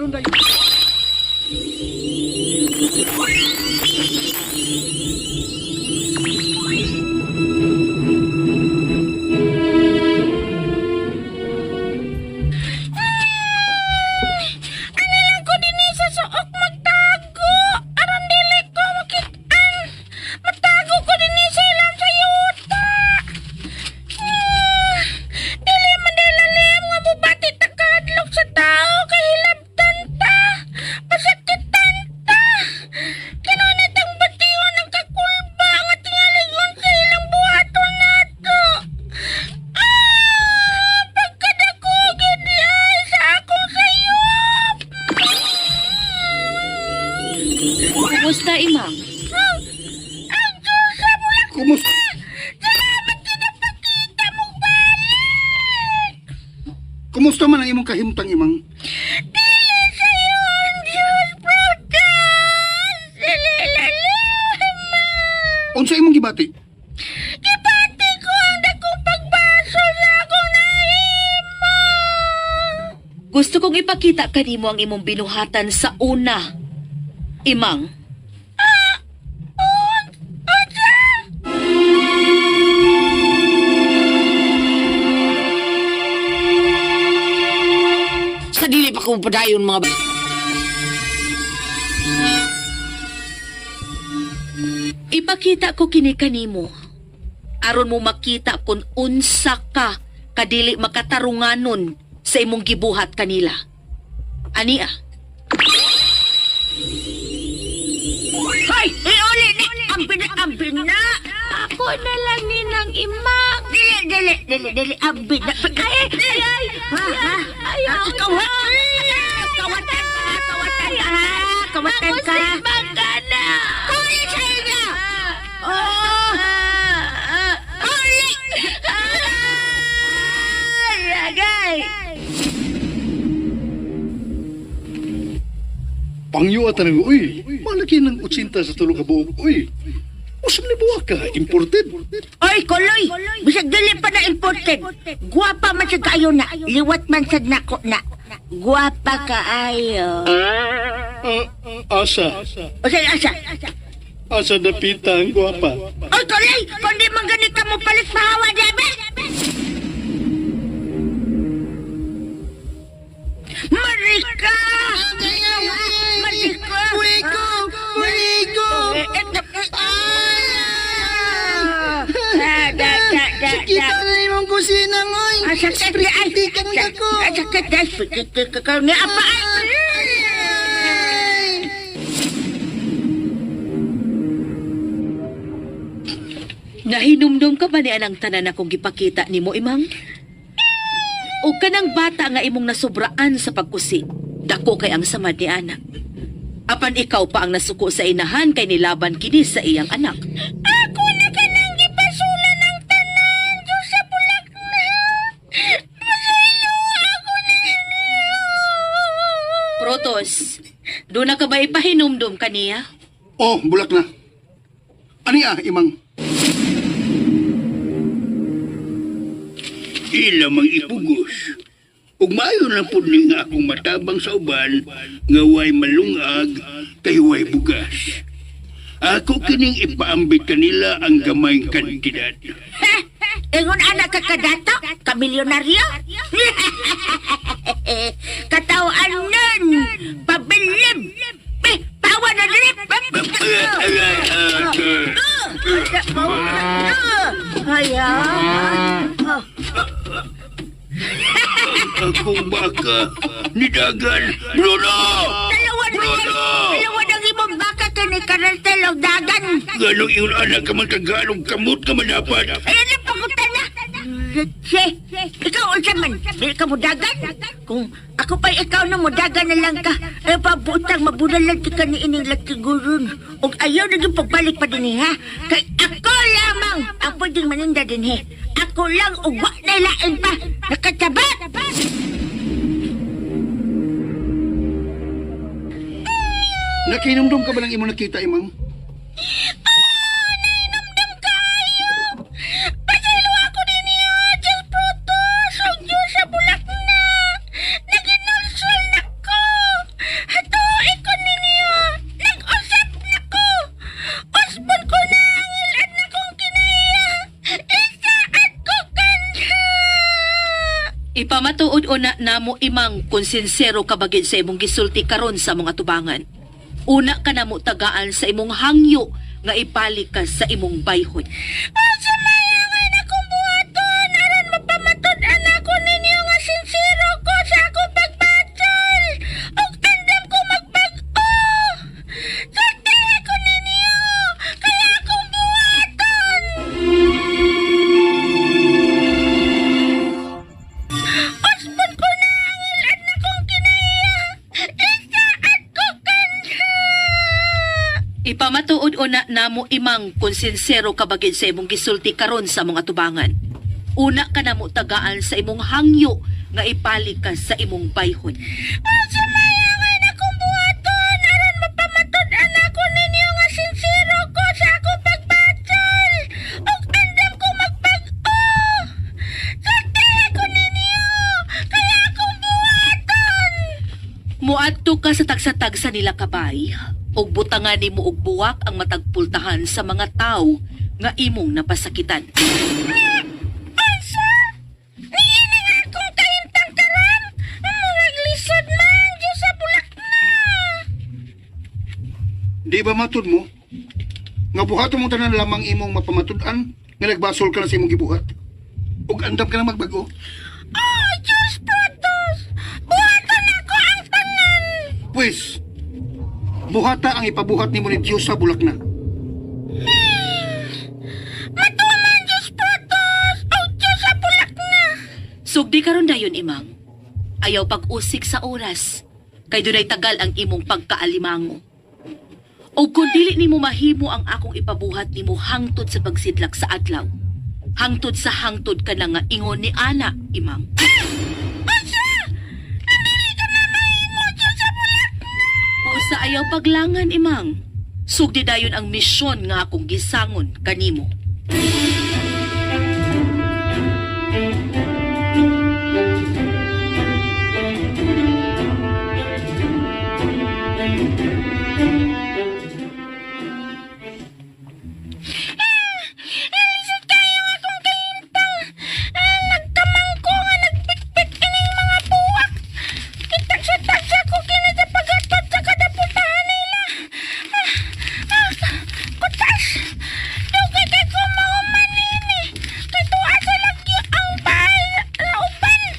Ano lang ko din sa suok magtago. Aron dili ko makitaan. Matago ko din sa ilang sa yuta. Ah, dili man dili lalim nga mubati ta kahadlok sa tao kay hilabtan ta. Pasakitan ta. Kinunit ang bation ang kakulba nga tingalingon sa ilang buhaton nato. Ah, pagkadako gid ay sa akong sayop. Kumusta, Imang? Ang Diyos sa bulak Kumusta? Salamat kinapakita mong balik. Kumusta man ang imong kahimtang imang? Dili sa'yo ang Diyos, Brutus! Dili lalim. Unsa imong gibati? Gibati ko ang dakong pagbaso sa akong nahimo. Gusto kong ipakita kanimo ang imong binuhatan sa una. Imang, Ah, Unsa? Sa dili pa ko padayon mga ipakita ko kini kanimo. Aron mo makita kung unsa ka kadili makatarunganon sa imong gibuhat kanila. Ania, Hoy, iuli ni ambi na ambi na. Ako na lang ninang imang. Dili dili dili dili ambi na. Ay, ay, ay, Ha, ha? ay, Ah, Ikaw ha? Kawatan ka, kawatan ka, ha? Kawatan ka. Mamusibang ka na. Huli sa inyo! Oh! Huli! Ay, agay! Pangyo at tanong, uy, malaki ng 80 sa tulo ka buok, uy. Usam ni buwak ka, imported. Oy, kuloy! Bisag dili pa na imported. Guwapa man sad kaayo na. Liwat man sad nako na. Guwapa kaayo. Ah, asa, O say, asa? asa dapita ang gwapa. Oy, kuloy! Kung di man ganit ka mo palit mahawa, diabe! Marika! Marika! Buhay ko! Buhay ko! Ah, da, da, da, Sakita da. na imong kusina, ngoy! Ah, sakit di ay. Spritikan ka ko! Ah, sakit di ay. Spritikan ka ko. Ni apa ay. Ay! nahinumdum ka ba ni anang tanan akong gipakita nimo, Imang? O kanang bata nga imong nasubraan sa pagkusi, dako kay ang samad ni anak. Apan ikaw pa ang nasuko sa inahan kay nilaban kini sa iyang anak. Ako na ka nang gipasulan ng tanan. Diyos sa bulak na. Pasaylo ako ninyo. Protos, doon na ka ba ipahinumdum kaniya? Oh, bulak na. Ani ah, imang? Ila mang ipugos. Ug maayo lang pud ni nga akong matabang sa uban nga way malungag kay way bugas. Ako kining ipaambit kanila ang gamayng kantidad. Ha? Ingon anak ka kadato? Kamilyonaryo? Katawaan nun! Pabilib! Eh, tawa na drip! Ay, ah. Akong baka ni Dagan. Bruno! Dalawa na Bruno! Dalawa na imong baka kay ni Kareltel og dagan. Ganong ingon anak ka man kagalong kamot ka man dapat. Ayun na pagutan na. Leche, ikaw unsa man? Dili ka mudagan? Kung ako pa'y ikaw na mudagan na lang ka, ay pabutang maburalan ti ka ni ining latiguron. Og ayaw na yung pagbalik pa din ha. Kay ako lamang ang pwedeng maninda din he. Ako lang og wa na lain pa. Nakatabat! Nakinomdom ka ba ng imong nakita, imang? Nainamdam kayo. Pasaylo ako ninyo. Diyos Brutus. Og Diyos sa bulak na. Naginulsol na ko. Hatuin ko ninyo. Nag-usap Ipamatuod o na namo imang kung sinsero ka bagid sa imong gisulti karon sa mga tubangan. Una ka namo tagaan sa imong hangyo nga ibalik ka sa imong bayhon. Unsa may angay akong buhaton aron mapamatud-an ako ninyo nga sinsero ko sa akong pagbasol ug andam ko magbag-o. Sultihi ko ninyo kaya akong buhaton. Usbon ko na ang ilad na kong kinaiya. Isaad ko kanha. Ipamatuod o na namo imang kung sinsero ka bagid sa imong gisulti karon sa mga tubangan. Una ka namo tagaan sa imong hangyo nga ibalik ka sa imong bayhon. Unsa may angay akong buhaton aron mapamatud-an ako ninyo nga sinsero ko sa akong pagbasol ug andam ko magbag-o. Sultihi ko ninyo kaya akong buhaton. Muadto ka sa tagsa-tagsa nila kabay ug butangan nimo og buwak ang matagpultahan sa mga tawo nga imong napasakitan. Unsa? Niini nga akong kahimtang karon? Murag lisod man Diyos sa bulak na. Di ba matud mo? Nga buhaton mo tanan lamang imong mapamatud-an nga nagbasol ka na sa imong gibuhat. Ug andam ka na magbago. Oh, Diyos Protos! Buhaton ako ang tanan! Pwes, buhata ang ipabuhat nimo ni Dios sa bulak na. Matuwa man, Diyos Protos! Oh, Diyos sa bulak na! Sugdi karon dayon imang. Ayaw pag-usik sa oras kay dunay tagal ang imong pagkaalimango. O kung dili nimo mahimo ang akong ipabuhat nimo hangtod sa pagsidlak sa adlaw. Hangtod sa hangtod ka na nga ingon ni Ana, imang. Unsa? Dili ka na mahimo, Diyos sa bulak na! O sa ayaw paglangan, imang. Sugdi dayon ang misyon nga akong gisangon kanimo. Alisod kayo akong kahimtang! Ah, nagkamang ko nga nagpikpik ining mga buwak! Kitagsa-tagsa ko kini sa paghatod sa kadaputahan nila! Ah, ah, kutas! Dugay kay ko mahuman nini! Kay tuwa sa lagyo ang bahay rauban!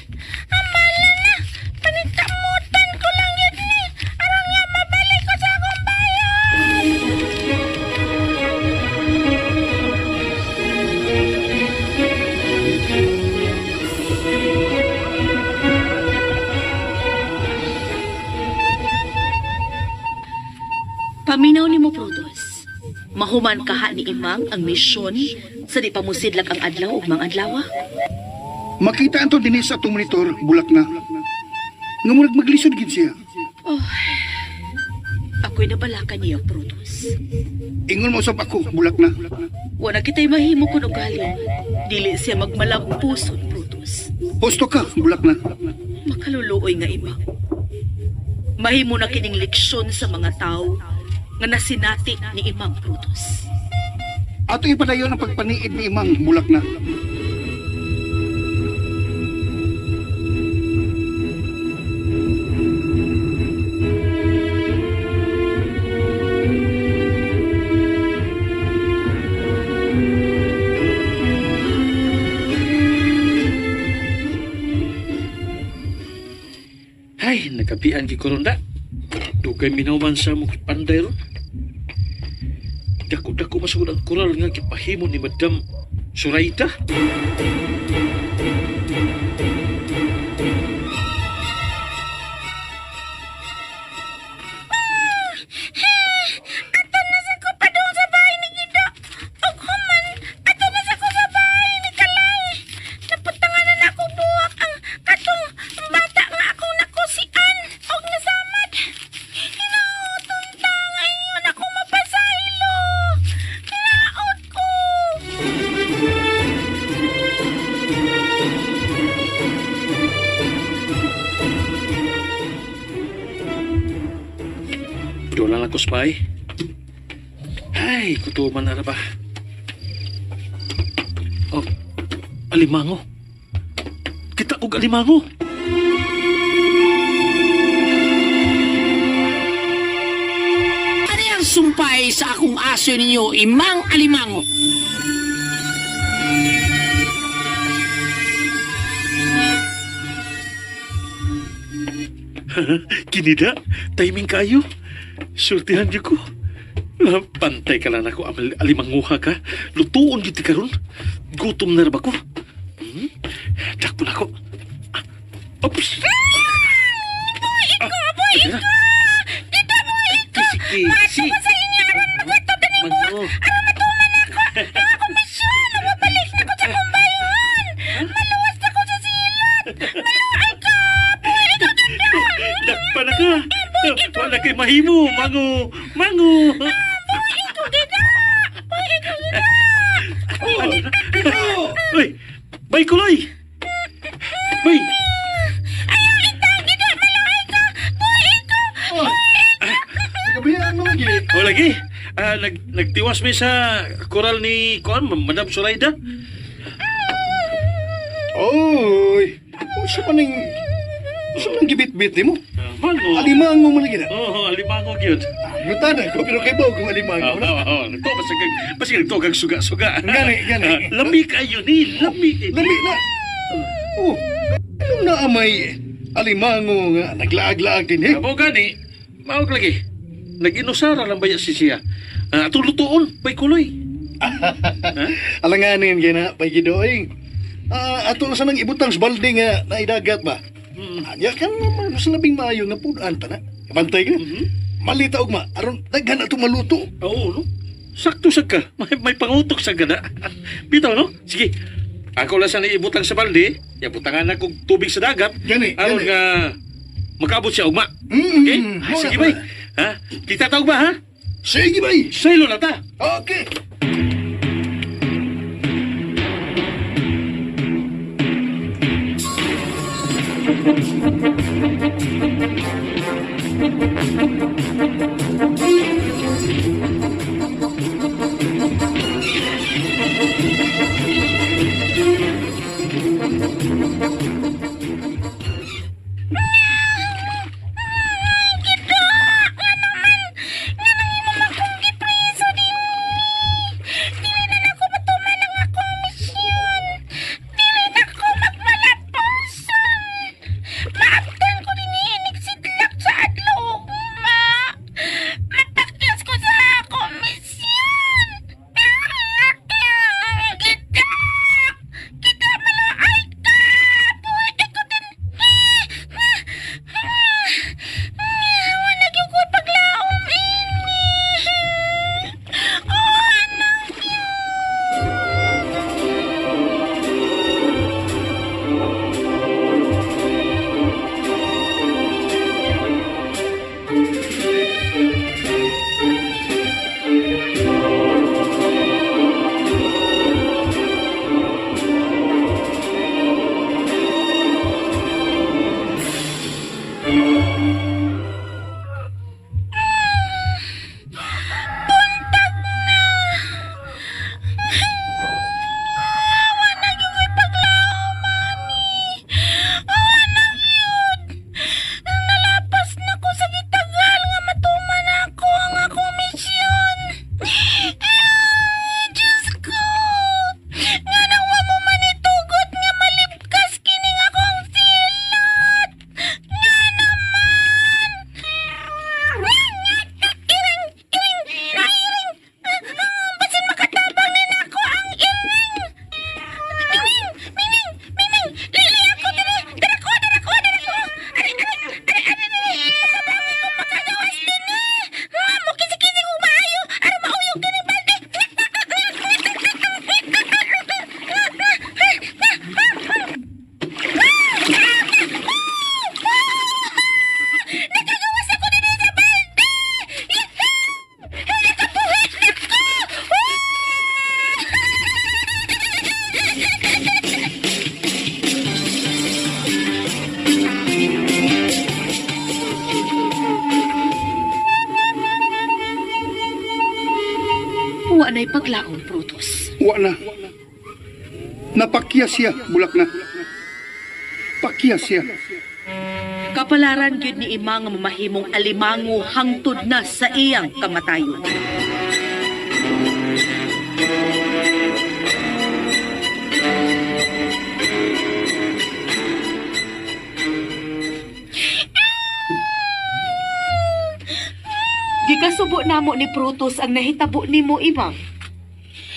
Amala na! Panitamutan ko lang yun ni! Aron nga mabalik ko sa akong bayan! Paminaw nimo Protos. Mahuman kaha ni Imang ang misyon sa di pamusidlak ang adlaw ug mga adlawa. Makita anto dinhi sa atong monitor, bulak na. Nga murag maglisod gid siya. Oh, ako'y nabalaka niya, Protos. Ingon mo usab ako, bulak na. Wala kita'y mahimo kun ugali. Dili siya magmalampuson, Protos. Husto ka, bulak na. Makaluluoy nga ima. Mahimo na kining leksyon sa mga tao nga nasinati ni Imang Protos. Ato ipadayon ang pagpaniid ni Imang, bulak na. Ay, nakapian kay Koronda. Dugay minaw man sa mong panday ron. Dako-dako masugod ang koral nga gipahimo ni Madam Suraida. Ato na sa ko padung sa bahay ni Gido. Og human, ato na sa ko sa bahay ni Kalay. Naputangan na nako buwak ang katong bata nga akong nakusian og nasamad. Hinaoton ta ngayon ako mapasaylo. Hinaot ko. Doon lang ako spy. Ay, kutuman na ba? Oh, alimango. Kita og alimango. sumpay sa akong aso ninyo, Imang Alimango. Kinida, timing kayo. Surtihan niyo ko. Ah, pantay ka lang ako, alimanguha ka. Lutuon gid ti karon. Gutom na ra ba ko? Hmm? Dakpo na ko. Ah, oops. Iko, boy, iko! Dito, boy, iko! Kisi, kisi. Mato ko sa inyo, aron magwatog na nimo. Mango. Aron matuman ako. Ang akong misyon, mabalik na ko sa kumbayon. Maluwas na ko sa silot. Maluwas ka, boy, iko dito. Dakpa na ka. Wala kay mahimo. Mango. Mango. Boy, iko dito. Boy, iko dito. Uy, bay kuloy. Bay. Ayaw, itang, dito, maluwas ka. Boy, iko. Kabihan mo lagi. O lagi. Ah, nagtiwas mi sa koral ni kuan, Madam Suraida. Oy, unsa man ning unsa man gibit-bit nimo? Mango. Alimango man lagi na. Oo, alimango gyud. Yutan ko pero kay bawo kung alimango Oo, na. oo, nagtuo basig nagtuo kag suga-suga. Gani, gani. Ah, lami kayo ni, lami. Lami na. Oh, anong naamay alimango nga naglaag-laag din eh? Amo gani, maog lagi. Nag-inusara lang baya si siya. Ah, atong lutuon, bay kuloy. Alanganin gina pay gidoy. Ah, ato na sanang ibutang sa balde nga naidagat ba. Anya kan naman sa labing maayo nga pudan ta na. Bantay ka. Malita ugma aron daghan ato maluto. Oo, no? Sakto sa ka. May pangutok sa gana. Bitaw, no? Sige. Ako lang sana ibutang sa balde. Ibutangan na kog tubig sa dagat. Gani, Aron gani. nga makaabot siya ugma. Mm, Okay? mm, Ah, sige, bay. Ha? Kita ta ugma, ha? Sige bay. Saylo na ta. Okay. Kita! Nga naman! Nga nang imo akong gipreso din. Dili na nako matuman ang akong misyon. Dili na ko magmalapuson. Maabtan ko din iniksidlak sa adlaw ugma. Mapakyas ko sa akong misyon. Kita! Kita malaay ka! Buhay ko din. Wala gyud ko paglaom ini. Oh, anak. Buntag na. Wala gyud ko'y paglaom ani. Oh, anak yun. Nalapas na ko sa gitagal nga matuman ako ang akong misyon. Ah, Diyos ko! Nga nang wa mo manitugot nga malibkas kining akong silot. Nga naman! Iring! Iring! Iring! Basin makatabang ni nako ang iring! Miming! Miming! Miming! Lili ako diri! Dara ko! Dara ko! Dara ko! Ari! Ari! Ari! Ari! Ari! Makabawi ko makagawas dinhi! Mo kisi-kisi ko maayo! Aron mauyog kini balde! Nakagawas ako dinhi sa balde! Nakabuhi na ko! Wa na'y paglaom, Brutus. Wa na. Napakya siya, bulak na. Pakya siya. Kapalaran gyud ni Imang nga mamahimong alimango hangtod na sa iyang kamatayon. Gikasubo namo ni Protus ang nahitabo nimo, Imang.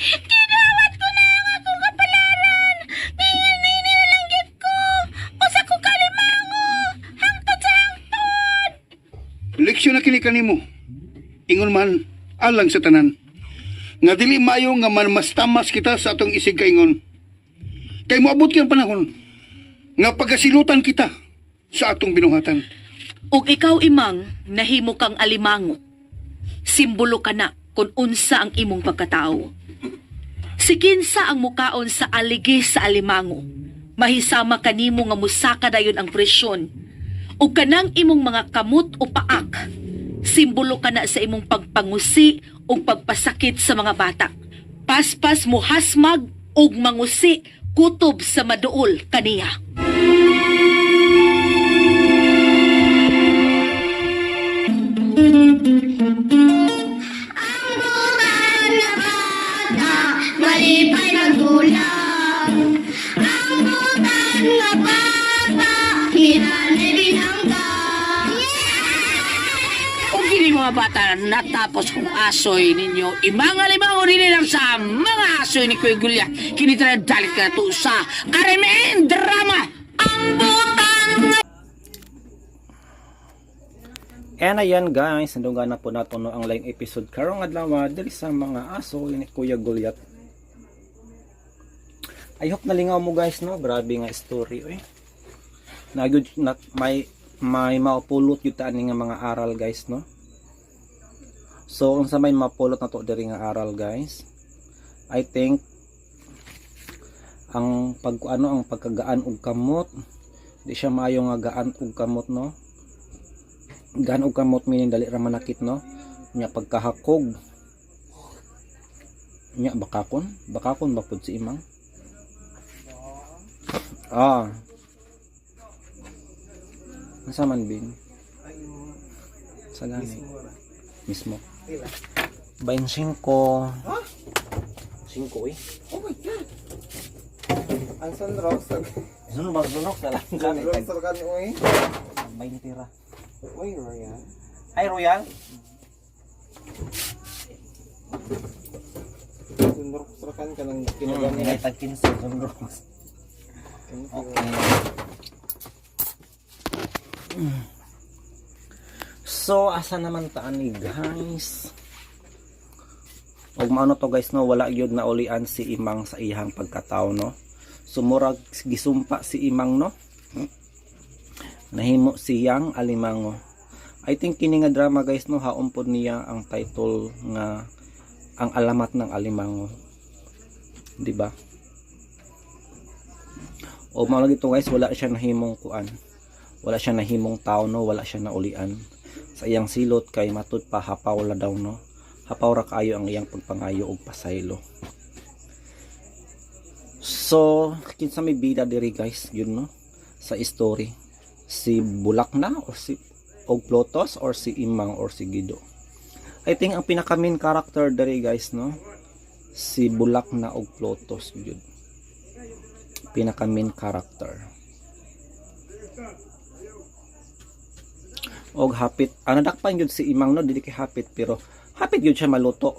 Gidawat ko na ang akong kapalaran. Ngayon nini na lang gyud ko. Usa ko kalimango. Hangtod sa hangtod. Leksyon na kini kanimo. Ingon man alang sa tanan. Nga dili maayo nga manmastamas kita sa atong isig kaingon. Kay moabot kang panahon nga pagkasilutan kita sa atong binuhatan. Ug ikaw, Imang, nahimo kang alimango. Simbolo ka na kung unsa ang imong pagkatao. Si kinsa ang mukaon sa aligi sa alimango. Mahisama kanimo nga musaka dayon ang presyon. Ug kanang imong mga kamot o paak. Simbolo ka na sa imong pagpangusi ug pagpasakit sa mga bata. Paspas mo hasmag ug mangusi kutob sa maduol kaniya. Malipay nagdulang. Ang butan nga bata, hinanay binangga. Kung kini mga bata natapos kong asoy ninyo, imanga limango nini lang sa mga asoy ni Kuya Gulya. Kini dalit ka na to sa Karemen Drama! Ang butan nga. And ayan guys, nandungan na po nato no ang laing episode karong adlaw diri sa mga aso ni Kuya Goliath. I hope nalingaw mo guys no, grabe nga story oy. Na gyud na, may maupulot gyud ta ani nga mga aral guys no. So unsa may mapulot na to diri nga aral guys? I think ang pag ano ang pagkagaan og kamot, di siya maayo nga gaan og kamot no. Gaan og kamot meaning dali ra manakit no. Nya pagkahakog nya bakakon, bakakon ba pud si Imang? Ah. Unsa man bin? Sa gani? Mismo. 25. Ha? 5 eh. Oh my God! Ang sunrock sa... Ano ba sunok sa lang kami? Sunrock sa kan, uy. 20 ra. Uy, Royal. Ay Royal. Sunrock sa kan ka ng kinagani. Ay tag 15 sunrock. Okay. So, asa naman ta ani guys? Og maano to guys no, wala gyud na ulian si Imang sa iyang pagkatao no. So murag gisumpa si Imang no. Nahimo siyang alimango. I think kini nga drama guys no, haom pod niya ang title nga ang alamat ng alimango. Di ba? O mao lagi to guys, wala siya nahimong kuan. Wala siya nahimong tao no, wala siya naulian. Sa iyang silot kay matud pa hapaw la daw no. Hapaw ra kaayo ang iyang pagpangayo og pasaylo. So, kinsa may bida diri guys, yun no, sa story. Si Bulakna or si og Plotos or si Imang or si Guido. I think ang pinaka main character diri guys no, si Bulakna og Plotos yun. Pinaka main character. Og hapit, ah, nadakpan gyud si Imang no, dili kay hapit pero hapit gyud siya maluto.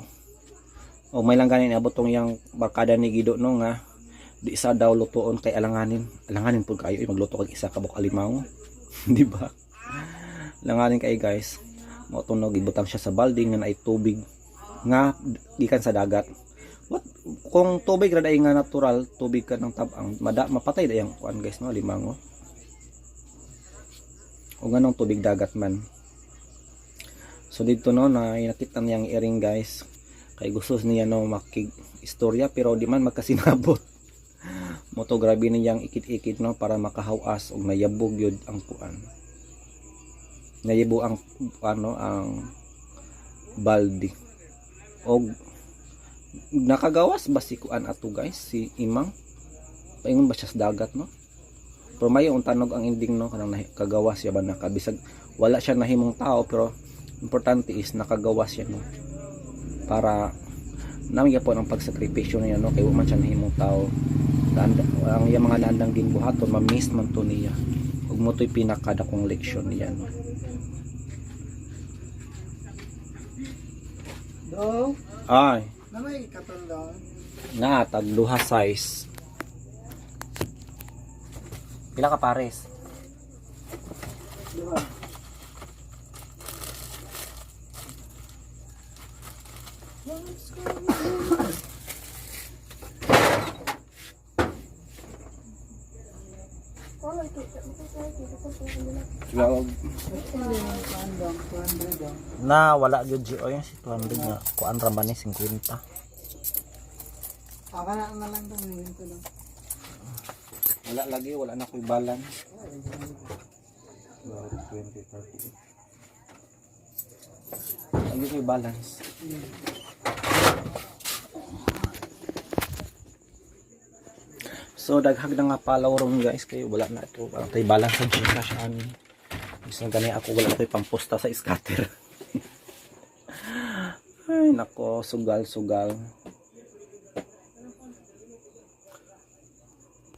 O may lang ganin abot tong yang barkada ni Guido no nga di isa daw lutoon kay alanganin. Alanganin pud kayo eh, magluto kag isa ka buok alimango. Di ba? Alanganin kay guys. Mao to no gibutang siya sa balde nga naay tubig nga gikan sa dagat. What kung tubig ra day nga natural, tubig ka ng tabang, mada, mapatay day ang kuan guys no, limango. O nganong tubig dagat man. So dito no na nakita niyang iring guys. Kay gusto niya no makig istorya pero di man magkasinabot. Moto grabe niyang ikit-ikit no para makahawas og nayabog yun ang kuan. Nayabo ang ano ang balde. Og nakagawas ba si kuan ato guys si Imang? Paingon ba siya sa dagat no? Pero may tanog ang ending, no, kanang kagawas siya ba, nakabisag wala siya nahimong tao, pero importante is nakagawas siya, no, para nami po ang pagsakripisyo niya, no, kay wa man siya nahimong tao. Ang iyang mga naandang ginbuhaton, ma-miss man to niya, ug mo to'y pinakadakong leksyon niya, no. Do, Ay. Na may katulong. Na tag duha size. Pila ka pares? Duha. Na wala gyud gi oy si 200 nga kuan ra man ni 50. Aka na na lang dong, ito lang. Wala lagi, wala na ko'y balance. 20, 30. Lagi ko'y balance. So daghag na nga palaw ron guys, kay wala na ito. Parang tayo balance sa Gcash ani. Bisan gani ako, wala ko'y pamposta sa scatter. Ay nako, sugal sugal.